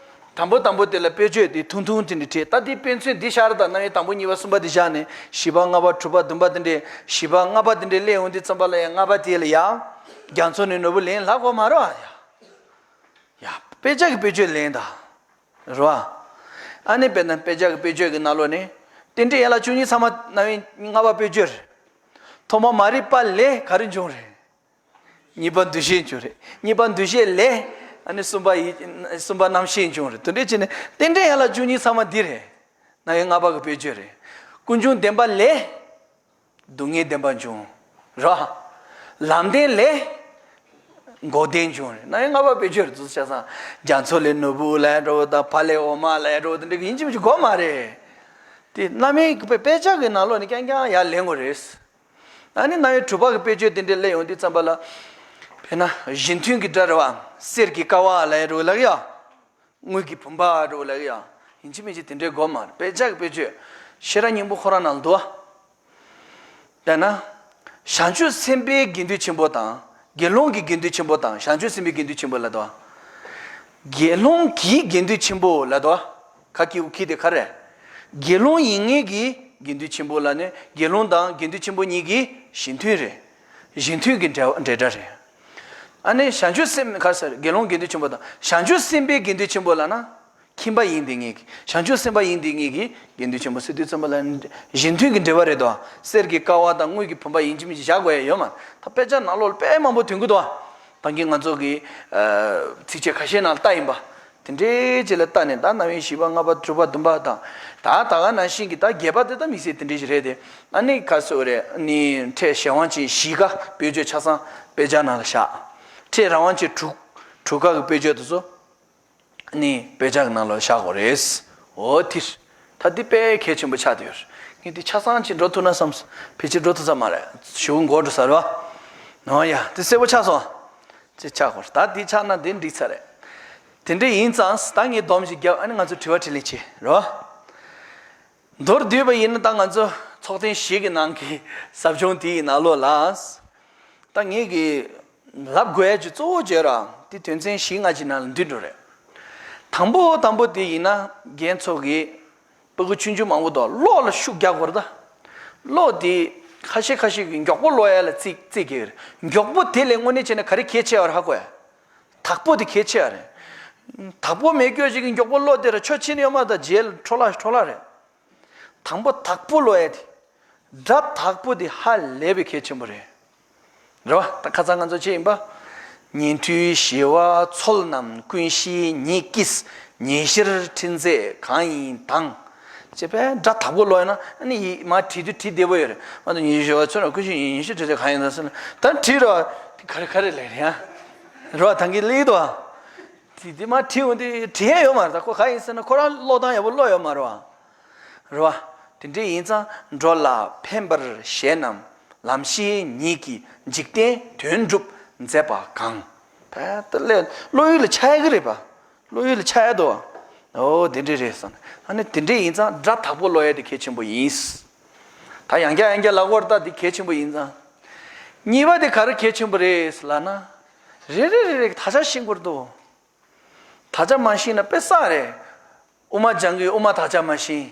དང་པོ་དང་པོ་དེ་ལ་དཔེ་བརྗོད་དེ་ཐུང་ཐུང་དེ་འདྲས་བྲིས། ད་དེ་དཔེ་མཚོན་འདི་ཤར་དང་རྣམ་དབྱེ་དང་པོ་གཉིས་པ་གསུམ་པ་དེ་བཞག་ནས་བཞི་པ་ལྔ་པ་དྲུག་པ་བདུན་པ་དེ་འདྲས་བཞི་པ་ལྔ་པ་དེ་འདྲས་སླེབས་འོང་དུས་ཙམ་པ་ལ་ཡང་ལྔ་པ་དེ་ལ་ཡང་རྒྱ་མཚོ་ནས་ནོར་བུ་ལེན་ལབ་དགོས་མ་རེད་ཨ་ཡ། ཡ། དཔེ་ཆ་གི་དཔེ་བརྗོད་ལེན་དང་། རེད་བ། ཨ་ནི་དཔེར་ན་དཔེ་ཆ་གི་དཔེ་བརྗོད་ཀྱི་ནང་ལོགས་ནས། རྟེན་འབྲེལ་ཡན་ལག་བཅུ་གཉིས་ཚང་མ་རྣམ་དབྱེ་ལྔ་པ་དཔེ་བརྗོད་རེད། ཐོག་མ་མ་རིག་པ་ལས་ག་རེ་འབྱུང་རེད། གཉིས་པ་འདུ་ཤེས་འབྱུང་རེད། གཉིས་པ་འདུ་ཤེས་ལས། ཨ་ནི་གསུམ་པ་ཡིད། གསུམ་པ་རྣམ་ཤེས་འབྱུང་རེད། དེ་འདྲས་བྱས་ནས་རྟེན་འབྲེལ་ཡན་ལག་བཅུ་གཉིས་ཚང་མ་འདི་རེད། རྣམ་དབྱེ་ལྔ་པ་གི་དཔེ་བརྗོད་རེད། ཀུན་འབྱུང་བདེན་པ་ལས། སྡུག་བསྔལ་བདེན་པ་འབྱུང་། ར། ལམ་བདེན་ལས། འགོག་བདེན་འབྱུང་རེད། རྣམ་དབྱེ་ལྔ་པ་དཔེ་བརྗོད་རེད་ཚུལ་བྱས་ཙང་། རྒྱ་མཚོ་ལས་ནོར་བུ་ལ་འགྲོ་བ་དང་ཕ་ལས་འོ་མ་ལ་འགྲོ་བ་དེ་འདྲ་གི་ཡིན་གཅིག་མིན་གཅིག་དགོས་མ་རེད། དེ་རྣམ་དབྱེ་གི་དཔེ་དཔེ་ཆ་གི་ནང་ལོགས་ནས་རྐྱང་རྐྱང་ཡར་ལེན་དགོས་རེད། ཨ་ནི་རྣམ་དབྱེ་དྲུག་པ་གི་དཔེ་བརྗོད་དེ་འདྲ་སླེབས་ཡོང་དུས་ཙམ་པ་ལ། དཔེར་ན་གཞི་མཐུན་གྱི་སྒྲ་རེད་བ། གསེར་གྱི་ཀ་བ་ལ་འགྲོ་ལབ་ཡ། དངུལ་གྱི་བུམ་པ་འགྲོ་ལབ་ཡ། ཡིན་གཅིག་མིན་གཅིག་དེ་འདྲའི་དགོས་མ་རེད། དཔེ་ཆ་གི་དཔེ་བརྗོད། ཤེས་རབ་སྙིང་པོ་ཁོ་རང་ནང་ལ་འདུག་བ། དཔེར་ན། བྱང་ཆུབ་སེམས་དཔའི་དགེ་འདུན་ཆེན་པོ་དང་། དགེ་སློང་གི་དགེ་འདུན་ཆེན་པོ་དང་བྱང་ཆུབ་སེམས་དཔའི་དགེ་འདུན་ཆེན་པོ་ལ་འདུག་བ། དགེ་སློང་གི་དགེ་འདུན་ཆེན་པོ་ལ་འདུག་བ། ཁ་ཀི་ཨུ་ཁི་དེ་ག་རེ། དགེ་སློང་ཡིན་ངེས་ཀྱི་དགེ་འདུན་ཆེན་པོ་ལ་ནི་དགེ་སློང་དང་དགེ་འདུན་ཆེན་པོ་གཉིས་ཀྱི་གཞི་མཐུན་རེད། གཞི་མཐུན་གྱི་འབྲེལ་འབྲེལ་སྒྲ་རེད། ཨ་ནི་བྱང་ཆུབ་སེམས་ག་ཟེར་དགེ་སློང་དགེ་འདུན་ཆེན་པོ་དང་བྱང་ཆུབ་སེམས་དཔའི་དགེ་འདུན་ཆེན་པོ་ལབ་ན། ཁྱིམ་པ་ཡིན་དེ་ངེས་ཀྱི་བྱང་ཆུབ་སེམས་དཔའ་ཡིན་དེ་ངེས་ཀྱི་དགེ་འདུན་ཆེན་པོ་ཟེར་དུས་ཙམ་པ་ལ་གཞི་མཐུན་གྱི་འབྲེལ་བ་རེད་དོ། གསེར་གྱི་ཀ་བ་དང་དངུལ་གྱི་བུམ་པ་ཡིན་གཅིག་མིན་གཅིག་བཞག་དགོས་ཡ་ཡོད་མ་རེད། ད་དཔེ་ཆ་ནང་ལོགས་ལ་དཔེ་མང་པོ་ཐོན་གི་འདུག་བ། ད་གིན་ང་ཚོ་གི་ཚིགས་བཅད་ཁ་ཤས་ནང་ལ་ལྟ་ཡིན་པ། དེ་འདྲའི་ཅིག་ལ་ལྟ་ནས་ད་རྣམ་དབྱེ་བཞི་པ་ལྔ་པ་དྲུག་པ་བདུན་པ་དང་། ད་ད་ག་ནང་བཞིན་གྱི་ད་བརྒྱད་པ་དེ་ད་དམིགས་བསལ་དེ་འདྲའི་ཞིག་རེད་དེ། ཨ་ནི་ག་ཟེར་རེད་ནི་ཕྲད་གཞན་དབང་ཅན་བཞི་ཀ་དཔེ་བརྗོད་ཆ་ཚང་དཔེ་ཆ་ནང་ལ་བཞག་ཕྲད་རང་དབང་ཅན་དྲུག་དྲུག་ཀ་གི་དཔེ་བརྗོད་དེ་ཚོ། ནི་དཔེ་ཆ་གི་ནང་ལ་བཞག་དགོས་རེད། འོ་དེ། ད་འདི་དཔེ་གལ་ཆེན་པོ་ཆགས་བསྡད་ཡོད་རེད། ངས་འདི་ཆ་ཚང་ཅིག་འགྲོ་ཐུབ་ན་བསམ། ཕལ་ཆེར་འགྲོ་ཐུབ་ས་མ་རེད། ཞེ་པོ་འགོར་འགྲོ་ས་རེད་བ། འོ་ཡ་འདི་གསལ་པོ་ཆགས་སོང་། ཅིག་ཆགས་དགོས་རེད། ད་འདི་ཆགས་ན་འདི་འགྲིག་ཚར་རེད། དེ་འདྲ་ཡིན་ཙང་ད་ངས་སྡོམ་ཞིག་བརྒྱབ། ཨ་ནི་ང་ཚོ་དྲི་བ་དྲིས་ལན་བྱེད་རེད་བ། མདོར་བསྡུས་པ་ཡིན་ན་ད་ང་ཚོ་ཚོགས་ཐེངས་བཞི་གི་ནང་གི་ཟབ་སྦྱོང་དེའི་ནང་ལོགས་ལ། ད་ངེད་ཀྱིས་ལབ་དགོས་ཡ་ཅིག་གཙོ་བོ་བརྗོད་ར་དེ་དོན་ཚན་བཞི་ལྔ་ཅིག་ནང་ལ་འདུས་འགྲོ་རེད། དང་པོ་དང་པོ་དེ་ཡིན་ན་རྒན་ཚོ་གིས་སྤུ་གུ་ཆུང་ཆུང་མང་པོ་དང་གློག་ལ་ཤུགས་རྒྱག་དགོས་རེད་ད། གློག་དེ་ཁ་ཤས་ཁ་ཤས་ཀྱིས་མགྱོགས་པོ་གློག་ཡ་ལ་རྩིས་རྩིས་རྒྱག་གི་རེད། མགྱོགས་པོ་དེ་ལས་དངོས་གནས་བྱས་ན་ག་རེ་གལ་ཆེ་བ་རེད་ཧ་གོ་ཡ། དྭགས་པོ་དེ་གལ་ཆེ་བ་རེད། དྭགས་པོ་མེད་སྐྱོ་ཞིག་གིས་མགྱོགས་པོ་གློག་དེ་ར་ཆོ་ཕྱིན་ཡོད་མ་ད་རྗེས་ལ་འཕྲོ་བརླག་འཕྲོ་བརླག་རེད། དང་པོ་དྭགས་པོ་གློག་ཡ་དེ། སྒྲ་དྭགས་པོ་དེ་ཧ་ལས་པའི་གལ་ཆེན་པོ་རེད། རེད་བ། ད་ཁ་སང་ང་ཚོ་ཅི་ཡིན་པ། ཉན་ཐོས་ཞི་བ་ཚོལ་རྣམས་ཀུན་ཤེས་ཉིད་ཀྱིས་ཉེར་ཞིར་ཁྲིད་མཛད་གང་ཡིན་དང་། ཅེས་པས་སྒྲ་དྭགས་པོ་ཀློག་ཡ་ན་ཨ་ནི་ཡིད་མ་བྲིས་དུས་བྲིས་བདེ་པོ་ཡོད་རེད། མ་གཏོགས་ཉན་ཐོས་ཞི་བ་ཚོལ་རྣམས་ཀུན་ཤེས་ཉིད་ཀྱིས་ཉེར་ཞིར་ཁྲིད་མཛད་གང་ཡིན་དང་ཟེར་ན་ད་བྲིས་རོགས། དེ་ག་རེ་ག་རེ་ལས་རེད་ཡ། རེད་བ། ད་གིན་ལེགས་འདུག་བ། དེ་དེ་མ་བྲིས་འོང་དུས་བྲིས་ཡ་ཡོད་མ་རེད། ད་ཁོ་ག་ཡིན་ཟེར་ན་ཁོ་རང་ཀློག་སྟངས་ཡག་པོ་ཀློག་ཡོད་མ་རེད་བ། རེད་བ། དེ་འདྲ་ཡིན་ཙང་འགྲོ་ལ་ཕན་པར་བྱེད་རྣམས་ལམ་ཤེས་ཉིད་ཀྱིས་འཇིག་རྟེན་དོན་སྒྲུབ་མཛད་པ་གང་ ད་ལྟ་ལས་བློ་ཡུལ་ལ་ཆགས་ཡ་གི་རེད་པ། བློ་ཡུལ་ལ་ཆགས་ཡ་འདུག་བ། ཨོ་དེ་འདྲ་རེད་བསམ། ཨ་ནི་དེ་འདྲ་ཡིན་ཙང་སྒྲ་དག་པོ་ཀློག་ཡ་དེ་གལ་ཆེན་པོ་ཡིན། ད་ཡང་བསྐྱར་ཡང་བསྐྱར་ལབ་དགོས་རེད། ད་དེ་གལ་ཆེན་པོ་ཡིན་ཙང་། གཉིས་པ་དེ་ག་རེ་གལ་ཆེན་པོ་རེད་ལབ་ན། རེ་རེ་རེ་རེ་དག་ཆ་ཤེས་དགོས་འདུག་དག་ཆ་མ་ཤེས་ན་དཔེ་བསགས་རེད། དབུ་མ་སྦྱང་གི་དབུ་མ་དག་ཆ་མ་ཤེས།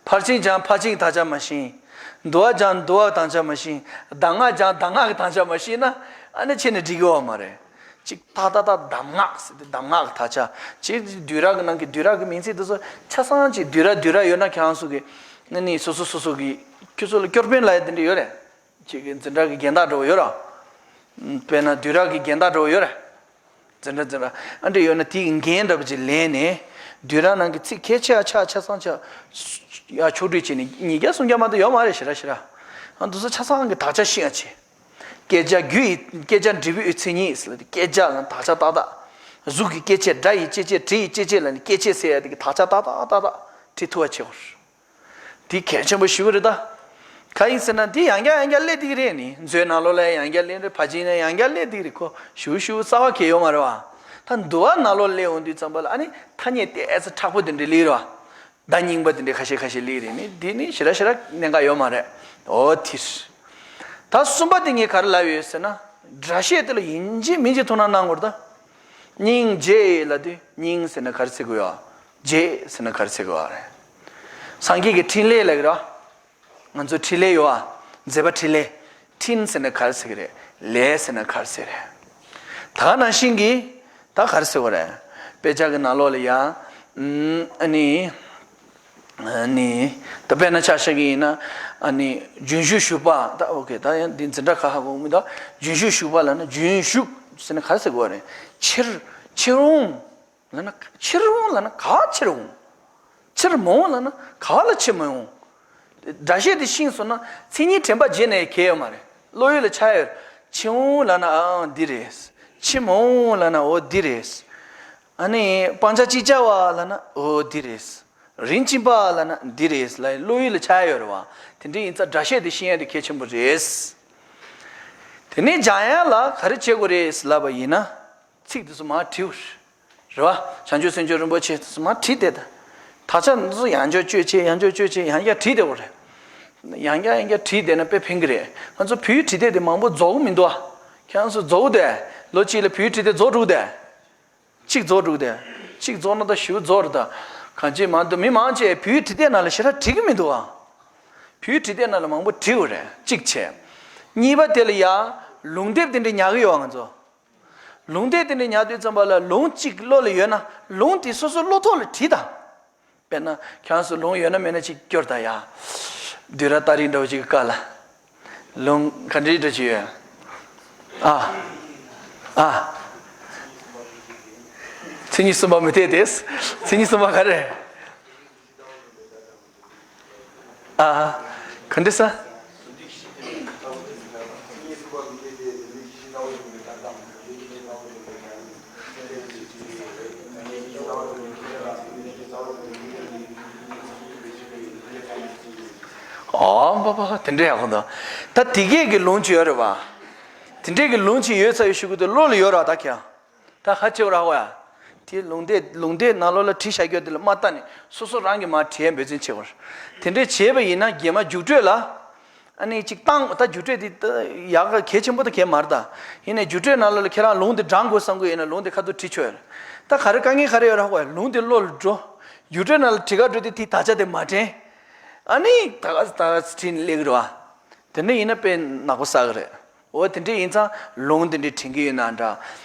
ཕར་ཕྱིན་སྦྱང་ཕར་ཕྱིན་དག་ཆ་མ་ཤེས། འདུལ་བ་སྦྱང་འདུལ་བ་དག་ཆ་མ་ཤེས། གདམས་ངག་སྦྱང་གདམས་ངག་གི་དག་ཆ་མ་ཤེས་ན། ཨ་ནི་ཆེ་ནས་འགྲིག་གི་ཡོད་མ་རེད། གཅིག་ཏག་ཏག་ཏག་གདམས་ངག་ཟེར་ཏེ་གདམས་ངག་གི་དག་ཆ། གཅིག་བསྡུས་གྲྭ་གི་ནང་གི་བསྡུས་གྲྭ་གི་མིང་ཚིག་དེ་ཚོ་ཆ་ཚང་གཅིག་བསྡུས་གྲྭ་བསྡུས་གྲྭ་ཡོད་ན་ཁྱེད་རང་ཚོ་གི་ཨ་ནི་སོ་སོ་སོ་སོ་གི་ཁྱོད་ཚོ་ལ་སྐྱོར་དཔོན་ལབ་ཡ་དེ་འདྲ་ཡོད་རེད། གཅིག་གི་འཛིན་གྲྭ་གི་རྒན་བདག་འདྲ་བོ་ཡོད་ར། དཔེར་ན་བསྡུས་གྲྭ་གི་རྒན་བདག་འདྲ་བོ་ཡོད་ར། འཛིན་གྲྭ་འཛིན་གྲྭ་ཨ་འདྲ་ཡོད་ན་དེའི་འགན་འདྲ་པོ་ཅིག་ལེན་ནས། བསྡུས་གྲྭ་ནང་གི་ཚིག་གལ་ཆེ་བ་ཆ་ཆ་ཚང་ཆ་ཡ་ཕྱོགས་སྒྲིག་བྱས་ནས་ཉིས་བརྒྱ་སུམ་བརྒྱ་མ་གཏོགས་ཡོད་མ་རེད་ཞེ་དྲག་ཞེ་དྲག་ཨ་འདུག་ས་ཆ་ཚང་གི་དག་ཆ་ཤེས་ཡ་ཆེ། སྐད་ཆ་རྒྱུ་ཡི་སྐད་ཆ་འབྲས་བུའི་མཚན་ཉིད་ཟེར་ལ་དེ་སྐད་ཆ་ལ་དག་ཆ་ཏག་ཏག་གཟུགས་ཀྱི་སྐྱེ་མཆེད། སྒྲ་ཡི་སྐྱེ་མཆེད། དྲི་ཡི་སྐྱེ་མཆེད་ལ་ནི་སྐྱེ་མཆེད་ཟེར་ཡ་དེ་གི་དག་ཆ་ཏག་ཏག་ཏག་ཏག་བྲིས་ཐུབ་པ་བྱེད་དགོས། དེ་གལ་ཆེན་པོ་ཞེ་པོ་རེད་ད། གང་ཡིན་ཟེར་ན་དེ་ཡང་བསྐྱར་ཡང་བསྐྱར་སླེབས་བསྡད་ཀྱི་རེད། ནི་མཛོད་ནང་ལོགས་ལ་ཡང་བསྐྱར་སླེབས་རེད། ཕར་ཕྱིན་ནས་ཡང་བསྐྱར་སླེབས་བསྡད་ཀྱི་རེད། ཁོ་ཞེ་པོ་ཞེ་པོ་རྩ་བ་གལ་ཡོད་མ་རེད་བ། ད་འདུལ་བ་ནང་ལོགས་སླེབས་འོང་དུས་ཙམ་པ་ལ་ཨ་ནི་ཐ་སྙད་ཏོག་ཙམ་མཁྲེགས་པོ་དེ་འདྲ་སླེབས་རེད་བ། བརྡ་རྙིང་པ་དེ་འདྲ་ཁ་ཤས་ཁ་ཤས་སླེབས་རེད། ནི་དེ་ནི་ཞེ་དྲག་ཞེ་དྲག་གནད་འགག་ཡོད་མ་རེད། འོ་དེ་རེད། ད་གསུམ་པ་དེ་ངས་ག་རེ་ལབ་ཡོད་ཟེར་ན། སྒྲ་བཤད་དེ་ལ་ཡིན་གཅིག་མིན་གཅིག་ཐུགས་སྣང་གནང་དགོས་རེད་ད། སྙིང་རྗེ་ལབ་དུས་སྙིང་ཟེར་ན་ག་རེ་ཟེར་དགོས་ཡོད། རྗེ་ཟེར་ན་ག་རེ་ཟེར་དགོས་ཡོད་རེད། སངས་རྒྱས་ཀྱི་འཕྲིན་ལས་ལབ་ཀྱི་རེད། ང་ཚོ་འཕྲིན་ལས་ཡོད་ཨ། མཛད་པ་འཕྲིན་ལས། འཕྲིན་ཟེར་ན་ག་རེ་ཟེར་གྱི་རེད། ལས་ཟེར་ན་ག་རེ་ཟེར་རེད། ད་ག་ནང་བཞིན་གྱི་ད་ག་རེ་ཟེར་དགོས་རེད། དཔེ་ཆ་གི་ནང་ལོགས་ལ་ཡ། ཨུམ། ཨ་ནི། ཨ་ནི། ད་དཔེར་ན་ཆ་བཞག་གི་ཡིན་ན། ཨ་ནི་རྒྱུན་ཞུགས་ཞུགས་པ། ད་ཨོ་ཁེ། ད་ཡང་འདི་འཛིན་གྲྭ་ཁག་ཧ་གོ་མི་འདུག་རྒྱུན་ཞུགས་ཞུགས་པ་ལབ་ན་རྒྱུན་ཞུགས་ཟེར་ན་ག་རེ་ཟེར་དགོས་རེད། ཕྱིར། ཕྱིར་འོང་། ལབ་ན་ཕྱིར་འོང་ལབ་ན་ག་པར་ཕྱིར་འོང་། ཕྱིར་མ་འོང་ལབ་ན་ག་པར་ལ་ཕྱིར་མ་འོང་། སྒྲ་བཤད་དེ་ཤེས་སོང་ན་མཚན་ཉིད་དྲན་པ་བརྗེད་ནས་གལ་ཡོད་མ་རེད། བློ་ཡུལ་ལ་ཆགས་ཡོད། ཕྱིར་འོང་ལབ་ན་ཨ་འདི་རེད། ཕྱིར་མ་འོང་ལབ་ན་འོ་འདི་རེད། ཨ་ནི་སྤང་བྱ་ཅི་བྱ་བ་ལབ་ན་འོ་འདི་རེད། རིན་ཆེན་པ་ལབ་ན་འདི་རེད་ལབ་བློ་ཡུལ་ལ་ཆགས་ཡོད་རེད་བ། དེ་འདྲ་ཡིན་ཙང་སྒྲ་བཤད་དེ་ཤེས་ཡ་དེ་གལ་ཆེན་པོ་རེད། དེ་ནས་སྦྱང་ཡ་ལ་ག་རེ་བྱེད་དགོས་རེད་ལབ་པ་ཡིན་ན། ཚིག་དེ་ཚོ་མར་བྲིས། རེད་བ། བྱང་ཆུབ་སེམས་མཆོག་རིན་པོ་ཆེ་དེ་ཚོ་མར་བྲིས་བསྡད་ད། དག་ཆ་འདི་ཚོ་ཡང་བསྐྱར་བཅོས་བྱས་ཡང་བསྐྱར་བཅོས་བྱས་ཡང་བསྐྱར་བྲིས་བསྡད་དགོས་རེད། ཡང་བསྐྱར་ཡང་བསྐྱར་བྲིས་བསྡད་ན་དཔེ་ཕན་གི་རེད། ང་ཚོ་བོད་ཡིག་བྲིས་དེབ་དེ་མང་པོ་རྫོགས་གི་མི་འདུག་ཨ། ཁྱེད་རང་ཚོ་རྫོགས་དེ། ལོ་གཅིག་ལ་བོད་ཡིག་བྲིས་དེབ་རྫོགས་འགྲོ་གི་དེ། གཅིག་རྫོགས་འགྲོ་གི་དེ། གཅིག་རྫོགས་ན་ད་ཞེ་པོ་རྫོགས་རེད་ད། གང་ཅི་མ་འདུག་མི་མང་ཆེ་བོད་ཡིག་བྲིས་དེབ་ནང་ལ་ཞེ་དྲག་བྲིས་གི་མི་འདུག་ཨ། བོད་ཡིག་བྲིས་དེབ་ནང་ལ་མང་པོ་བྲིས་དགོས་རེད། གཅིག་བྱས། གཉིས་པ་དེ་ལ་ཡ། ལུང་དེབ་དེ་འདྲ་ཉར་གི་ཡོད་ཨ་ང་ཚོ། ལུང་དེབ་དེ་འདྲ་ཉར་དུས་ཙམ་པ་ལ་ལུང་གཅིག་བློ་ལ་ཡོད་ན་ལུང་དེ་སོ་སོ་བློ་ཐོག་ལ་བྲིས་དང་། དཔེར་ན་ཁྱེད་རང་ཚོ་ལུང་ཡོད་ན་མེད་ན་གཅིག་སྐྱོར་དང་ཡ། བསྡུས་གྲྭ་ལྟ་རིགས་འདྲ་བོ་གཅིག་གི་སྐབས་ལ། ལུང་ག་འདྲའི་འདྲ་གཅིག་ཡོད། ཨ། ཨ། མཚན་ཉིད་གསུམ་པ་མུ་སྟེགས་ཏེ། མཚན་ཉིད་གསུམ་པ་ག་རེ། ཨ། ག་འདྲ་ས། ཨོ་པ་པ་དེ་འདྲ་ཡག་པོ་འདུག་ད་དེ་གས་ཀྱི་ལུང་ཅིག་ཡོད་རེད་བ། དེ་འདྲས་ཀྱི་ལུང་ཅིག་ཡོད་ཚར་ཡོད་ཤུ་གུ་དེ་བློ་ལ་ཡོད་ར་ད་ཁྱེད། ད་ཧ་ཆེ་བར་ཧོ་ཡ། དེ་ལུང་དེབ་ལུང་དེབ་ནང་ལོགས་ལ་བྲིས་བཞག་རྒྱུ་དེ་ལ་མ་ལྟ་ནས་སོ་སོ་རང་གིས་མར་བྲིས་འབད་བརྩོན་བྱེད་དགོས། དེ་འདྲས་བྱས་པ་ཡིན་ན་རྗེས་མ་རྒྱུགས་སྤྲོད་ལ། ཨ་ནི་གཅིག་བཏང་ད་རྒྱུགས་སྤྲོད་དེ་ད་ཡག་ག་གལ་ཆེན་པོ་ད་གལ་མ་རེད་ད། ཡིན་ནའི་རྒྱུགས་སྤྲོད་ནང་ལོགས་ལ་ཁྱེད་རང་ལུང་དེ་བགྲང་དགོས་བསམ་གི་ཡོད་ན་ལུང་དེ་ཁ་ཐུག་བྲིས་ཆོག་ཡོད་རེད། ད་ག་རེ་དཀའ་ངལ་ག་རེ་ཡོད་རེད་ཧ་གོ་ཡ། ལུང་དེ་བློ་ལ་འགྲོ། རྒྱུགས་སྤྲོད་ནང་ལ་བྲིས་ག་འགྲོ་དུས་དེ་དག་ཆ་དེ་མ་དྲན། ཨ་ནི་ད་ག་ད་ག་བྲིས་ནས་སླེབས་གི་རེད་བ། དེ་འདྲ་ཡིན་ན་དཔེ་ནག་པོ་བསགས་གི་རེད། འོ་དེ་འདྲ་ཡིན་ཙང་ལུང་དེ་འདྲ་དྲན་གྱི་ཡོད་ན་འདྲ།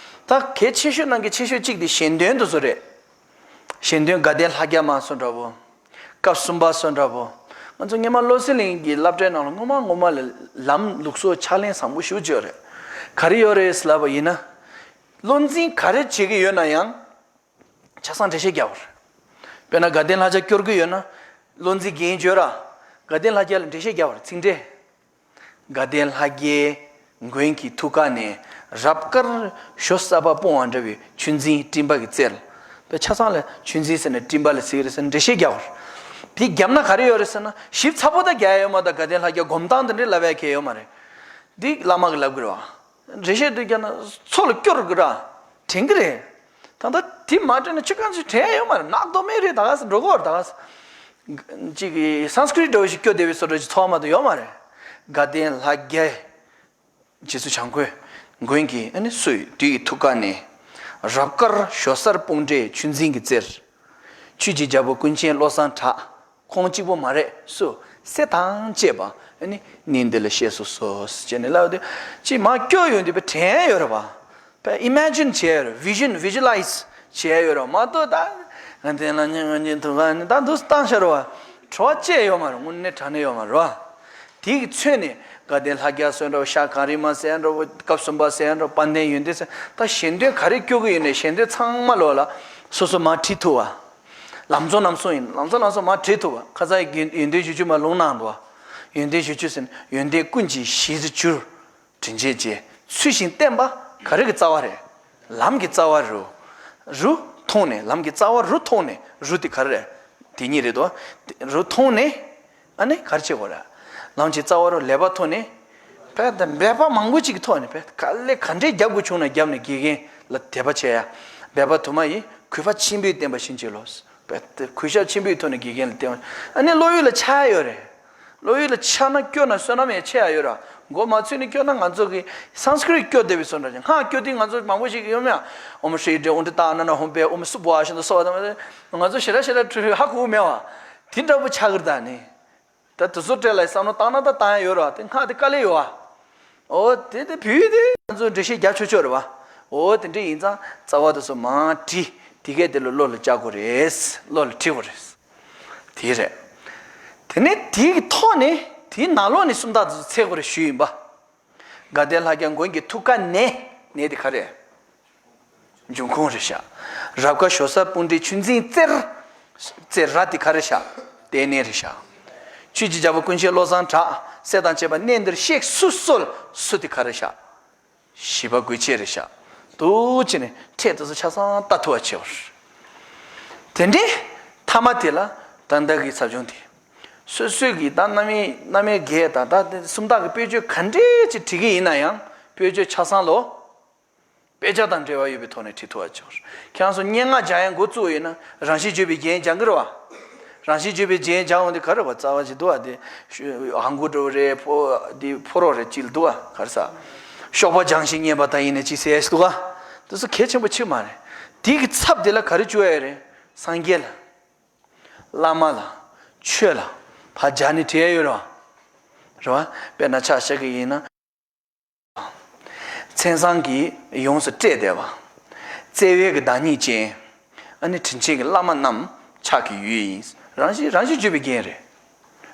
ད་གལ་ཆེ་ཤོས་ནང་གི་ཆེ་ཤོས་གཅིག་དེ་ཞལ་འདོན་དེ་ཚོ་རེད། ཞལ་འདོན་དགའ་ལྡན་ལྷ་རྒྱལ་མ་སོགས་འདྲ་པོ། སྐབས་གསུམ་པ་སོགས་འདྲ་པོ། ང་ཚོ་སྔོན་མ་བློ་གསལ་གླིང་གི་སློབ་གྲྭའི་ནང་ལ་སྔོན་མ་སྔོན་མ་ལ་ལམ་ལུགས་སྲོལ་ཕྱག་ལེན་བཟང་པོ་ཞེ་པོ་ཅིག་ཡོད་རེད། ག་རེ་ཡོད་རེད་ཟེར་ལབ་པ་ཡིན་ན། བློ་འཛིན་ག་རེ་བྱེད་ཀྱི་ཡོད་ན་ཡང་། ཆ་ཚང་འགྲེལ་བཤད་རྒྱག་པ་རེད། དཔེར་ན་དགའ་ལྡན་ལྷ་རྒྱལ་སྐྱོར་གྱི་ཡོད་ན། བློ་འཛིན་རྒན་བརྗོད་ར། དགའ་ལྡན་ལྷ་རྒྱལ་ལ་འགྲེལ་བཤད་རྒྱག་པ་རེད། ཚིག་འགྲེལ། དགའ་ལྡན་ལྷ་རྒྱལ་མགོན་གྱི་ཐུགས་ཀ་ནས། རབ་དཀར་ཞོ་གསར་པ་སྤུངས་པ་འདྲ་བའི་ཆུ་འཛིན་སྤྲིན་པ་གི་རྩེར། དཔེ་ཆ་ཚང་ལ་ཆུ་འཛིན་ཟེར་ནས་སྤྲིན་པ་ལ་ཟེར་གི་རེད་ཟེར་ནས་འགྲེལ་བཤད་རྒྱག་པ་རེད། དེ་བརྒྱབ་ན་ག་རེ་ཡོད་རེད་ཟེར་ན་ཞིབ་ཚགས་པོ་ད་རྒྱག་ཡ་ཡོད་མ་རེད། ད་དགའ་ལྡན་ལྷ་རྒྱལ་སྒོམ་སྟངས་དེ་འདྲའི་ལབ་ཡ་གལ་ཡོད་མ་རེད། འདི་བླ་མ་གི་ལབ་གི་རེད་བ། འགྲེལ་བཤད་དུ་རྒྱག་ན་ཚོ་ལ་སྐྱོར་གི་ར། དྲན་གི་རེད། ད་ལྟ་དེ་མ་དྲན་ན་ཁྱོད་གང་ཅི་དྲན་ཡོད་མ་རེད། ནག་དོ་མེད་རེད། ད་ག་ས་འགྲོ་གི་བར་ད་ག་ས་ཅིག་གི་སཾ་སྐྲྀ་ཏི་འདྲ་བོ་ཞིག་སྐྱོར་བསྡད་པའི་བཟོ་འདྲ་ཞིག་ཚོར་བ་མ་གཏོགས་ཡོད་མ་རེད། དགའ་ལྡན་ལྷ་རྒྱལ། རྗེ་བཙུན་བྱམས་མགོན་མགོན་གྱིས་ཨ་ནི་སུ་ཡི་དུས་ཀྱི་ཐུགས་ཀ་ནས། རབ་དཀར་ཞོ་གསར་སྤུངས་འདྲའི་ཆུ་འཛིན་གྱི་རྩེར། ཆོས་ཀྱི་རྒྱལ་པོ་ཀུན་མཁྱེན་བློ་བཟང་གྲགས། ཁོང་གཅིག་པོ་མ་རེད་སུ་སྲས་དང་བཅས་པ་ཨ་ནི་གནས་འདི་ལ་གཤེགས་སུ་གསོལ་ཟེར་ནས་ལབ་དེ། ཅིག་མ་སྐྱོ་ཡོང་དུས་པའི་དྲན་ཡོད་རེད་པ། པའི་ཨི་མེ་ཇིན་བྱས་ཡོད་རེད། བི་ཞན་བི་ཞུ་ལའི་ཛི་བྱས་ཡོད་རེད་པ། མ་གཏོགས་ད་ང་དེ་ལ་ཉན་ང་ཉན་ཐུབ་ག་ནི་ད་འདུག་བཏང་ཤར་བ་བྲོ་བ་བཅས་ཡོད་མ་རེད། དངོས་གནས་དྲང་གནས་ཡོད་མ་རེད་པ། དེ་གི་ཚོད་ནས་དགའ་ལྡན་ལྷ་རྒྱལ་ཟེར་འགྲོ། ཤར་གངས་རི་མ་ཟེར་འགྲོ། སྐབས་གསུམ་པ་ཟེར་འགྲོ། དཔལ་ལྡན་ཡོན་ཏན་ཟེར། ད་ཞལ་འདོན་ག་རེ་སྐྱོར་གི་ཡོད་ནས་ཞལ་འདོན་ཚང་མ་ལོག་ལ་སོ་སོ་མར་བྲིས་ཐུབ་པ། ལམ་གཙོ་རྣམ་གསུམ་ཡིན། ལམ་གཙོ་རྣམ་གསུམ་མར་བྲིས་ཐུབ་པ། ཁ་སང་ཡོན་ཏན་བཞི་བཅུ་མར་ལུང་གནང་འདུག་པ། ཡོན་ཏན་བཞི་བཅུ་ཟེར་ན་ཡོན་ཏན་ཀུན་གྱི་གཞིར་གྱུར། དྲིན་ཅན་རྗེ་ཚུལ་བཞིན་བསྟེན་པ་ག་རེ་གི་རྩ་བ་རེད། ལམ་གྱི་རྩ་བ་རུ། རུ་མཐོང་ནས། ལམ་གྱི་རྩ་བ་རུ་མཐོང་ནས། རུ་དེ་ག་རེ་རེད། དེ་ཉིད་རེད་དོ། རུ་མཐོང་ནས། ཨ་ནི་ག་རེ་བྱེད་དགོས་རེད། ལམ་གྱི་རྩ་བ་རུ་ལེགས་པར་མཐོང་ནས། བས་ད་འབད་པ་མང་པོ་ཅིག་གི་ཐོག་ནས་བས་ག་ལེ་ག་འདྲའི་རྒྱབ་དགོས་བྱུང་ན་རྒྱབ་ནས་དགེ་རྒན་ལ་དད་པ་བྱེད་ཡ། འབད་པ་དུ་མ་ཡིས་གུས་པ་ཆེན་པོས་བསྟེན་པ་བཞིན་བྱེད་ལོ། བས་གུས་ཞབས་ཆེན་པོའི་ཐོག་ནས་དགེ་རྒན་ལ་བསྟེན་པ། ཨ་ནི་བློ་ཡུལ་ལ་ཆགས་ཡོད་རེད། བློ་ཡུལ་ལ་ཆགས་ན་སྐྱོ་ན་བསོད་ནམས་ཡང་ཆེ་ཡ་ཡོད་ར། མགོ་མ་ཚོས་ནས་སྐྱོ་ན་ང་ཚོ་གི་སཾ་སྐྲྀ་ཏི་སྐྱོ་བསྡད་པའི་བཟོ་འདྲ་ཅིག་སྔགས་སྐྱོ་དུས་ང་ཚོ་མང་པོ་ཞིག་ཡོད་མེད། ཨོཾ་ཤྲཱི་ཏྲཱི་ཨོཾ་ཏྲི་ཏཱ་ན་ན་ཧཱུྃ་ཕཊ་ཨོཾ་སུ་བྷ་ཤ་ནི་སྭཱ་ཧཱ་ད། ང་ཚོ་ཞེ་དྲག་ཞེ་དྲག་ཧ་གོ་གི་མེད་པ། དེ་འདྲ་པོ་ཆགས་ཀྱི་རེད་ད་ནི། ད་དེ་ཚོ་སྤྲད་ལ་བསམ་བློ་བཏང་ན་ད་བཏང་ཡ་ཡོད་ར། དེ་སྔགས་དེ་དཀའ་ལས་ཡོད་པ། འོ་དེ་དེ་བུ་དེ་ང་ཚོ་འགྲེལ་བཤད་རྒྱབ་ཆོག་ཆོག་རེད་པ། འོ་དེ་འདྲ་ཡིན་ཙང་རྩ་བ་དེ་ཚོ་མར་བྲིས། དེ་གས་དེ་ལ་བློ་ལ་བཅའ་དགོས་རེད། བློ་ལ་འཁྲིད་དགོས་རེད། དེ་རེད། དེ་ནས་དེའི་ཐོག་ནས་དེའི་ནང་ལོགས་ནས་སུམ་རྟགས་དེ་ཚོ་འཚོལ་དགོས་རེད་ཞུས་ཡིན་པ། དགའ་ལྡན་ལྷ་རྒྱལ་མགོན་གྱི་ཐུགས་ཀ་ནས། ནས་དེ་ག་རེད། འབྱུང་ཁུངས་རེད་ཤག་རབ་དཀར་ཞོ་གསར་སྤུངས་འདྲའི་ཆུ་འཛིན་རྩེར། རྩེར་ར་དེ་ག་རེད་ཤག་རྟེན་གནས་རེད་ཤག་ཆོས་ཀྱི་རྒྱལ་པོ་ཀུན་མཁྱེན་བློ་བཟང་གྲགས། སྲས་དང་བཅས་པ་གནས་འདིར་གཤེགས་སུ་གསོལ། སུ་དེ་ག་རེད་ཤག་བཞི་པ་དགོས་ཆེད་རེད་ཤག་འདུག་བྱས་ནས་ཕྲད་དེ་ཚོ་ཆ་ཚང་ལྟ་ཐུབ་པ་བྱེད་པ་རེད། དེ་འདྲའི་མཐའ་མ་དེ་ལ་ད་ལྟ་གི་ཚབ་བྱུང་དེ། སོ་སོས་གི་ད་རྣམ་དབྱེ་རྣམ་དབྱེ་བརྒྱད་དང་ད་དེ་སུམ་རྟགས་ཀྱི་དཔེར་བརྗོད་ག་འདྲས་ཅིག་བྲིས་ཀྱི་ཡིན་ན་ཡང་དཔེར་བརྗོད་ཆ་ཚང་ལོ། དཔེ་ཆ་དང་འབྲེལ་བ་ཡོད་པའི་ཐོག་ནས་བྲིས་ཐུབ་པ་བྱུང་། ཁྱེད་རང་ཚོ་སྙན་ངག་སྦྱང་ཡ་འགོ་བཙུགས་ཡོད་ན་རང་བཞིན་བརྗོད་པའི་རྒྱན་སྦྱང་གི་རེད་པ། རང་བཞིན་བརྗོད་པའི་རྒྱན་སྦྱང་འོང་དུས་ག་རེ་བ་རྩ་བ་ཞིག་འདུག་པ། དེ་ཧང་གུ་འགྲོ་རེད། ཕོ་དེ་ཕོ་རོག་རེད་ཅིག་འདུག་པ། ག་རེ་ཟ། གཤོག་པ་སྦྱང་ཞིང་མཉེས་པ་དག་ཡིན་ནས་ཅིག་ཟེར་ཡ་ཞིག་འདུག་ག་འདི་ཚོ་གལ་ཆེན་པོ་ཅིག་མ་རེད། དེ་གི་ཚབ་དེ་ལ་ག་རེ་བཅུག་ཡ་ཡོད་རེད། སངས་རྒྱས་ལ། བླ་མ་ལ། ཆོས་ལ། ཕར་སྦྱར་ནས་བྲིས་ཡ་ཡོད་རེད་པ། རེད་པ། དཔེར་ན་ཆ་བཞག་གི་ཡིན་ན། མཚན་བཟང་གིས་ཡོངས་སུ་སྤྲས་བསྡད་པ། བརྩེ་བའི་གི་བདག་ཉིད་ཅན། ཨ་ནི་དྲིན་ཅན་གྱི་བླ་མ་རྣམས་ཕྱག་གི་ཡུལ་ཡིན། རང་བཞིན་རང་བཞིན་བརྗོད་པའི་རྒྱན་རེད།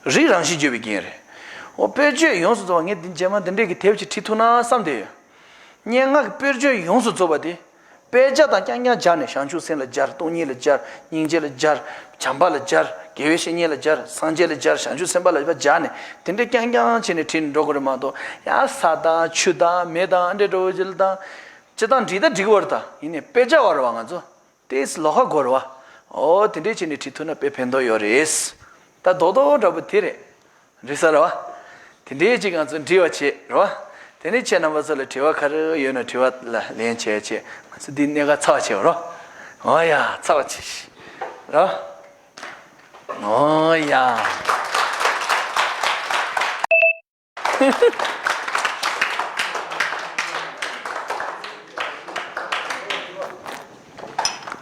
རིགས་རང་བཞིན་བརྗོད་པའི་རྒྱན་རེད། འོ་དཔེར་བརྗོད་ཡོངས་སུ་རྫོགས་པ་ངས་འདི་རྗེས་མ་འདི་འདྲས་ཀྱི་དེབ་ཅིག་བྲིས་ཐུབ་ན་བསམ་བསྡད་ཡོད། སྙན་ངག་གི་དཔེར་བརྗོད་ཡོངས་སུ་རྫོགས་པ་དེ། དཔེ་ཆ་དང་རྐྱང་རྐྱང་སྦྱར་ནས་བྱང་ཆུབ་སེམས་ལ་སྦྱར། སྟོང་ཉིད་ལ་སྦྱར། སྙིང་རྗེ་ལ་སྦྱར། བྱམས་པ་ལ་སྦྱར། དགེ་བའི་བཤེས་གཉེན་ལ་སྦྱར། སངས་རྒྱས་ལ་སྦྱར། བྱང་ཆུབ་སེམས་དཔའ་ལ་སྦྱར་ནས་དེ་འདྲས་རྐྱང་རྐྱང་བྱས་ནས་བྲིས་ནས་འགྲོ་དགོས་རེད་མ་གཏོགས་ཡང་ས་དང་ཆུ་དང་མེ་དང་ཨ་འདྲས་འདྲ་བོ་ཅིག་ལ་དང་། སྤྱིར་བཏང་བྲིས་ད་བྲིས་ཀྱི་ཡོད་རེད། ད་ཡིན་ནའི་དཔེ་ཆ་བ་རེད་པ། ང་ཚོ་དེས་ལོགས་ཀ་དགོས་རེད་པ། འོ་དེ་འདྲས་བྱས་ནས་བྲིས་ཐུབ་ན་དཔེ་ཕན་ཐོགས་ཡོད་རེད། ད་རྡོག་རྡོག་འདྲ་པོ་དེ་རེད། རེད་ས་རེད་པ། དེ་འདྲའི་ཅིག་ང་ཚོ་འབྲེལ་བ་བྱེད་རེད་པ། དེ་ནས་ཁྱེད་རྣམ་པ་ཚོ་ལ་དྲི་བ་ག་རེ་ཡོད་ན་དྲི་བ་ལ་ལན་བྱས་བྱས་ང་ཚོ་འདི་གནད་འགག་ཚར་བ་བྱེད་རོགས། འོ་ཡ། ཚར་བ་བྱེད་ཤིག་རོགས། འོ་ཡ།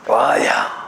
འོ་ཡ།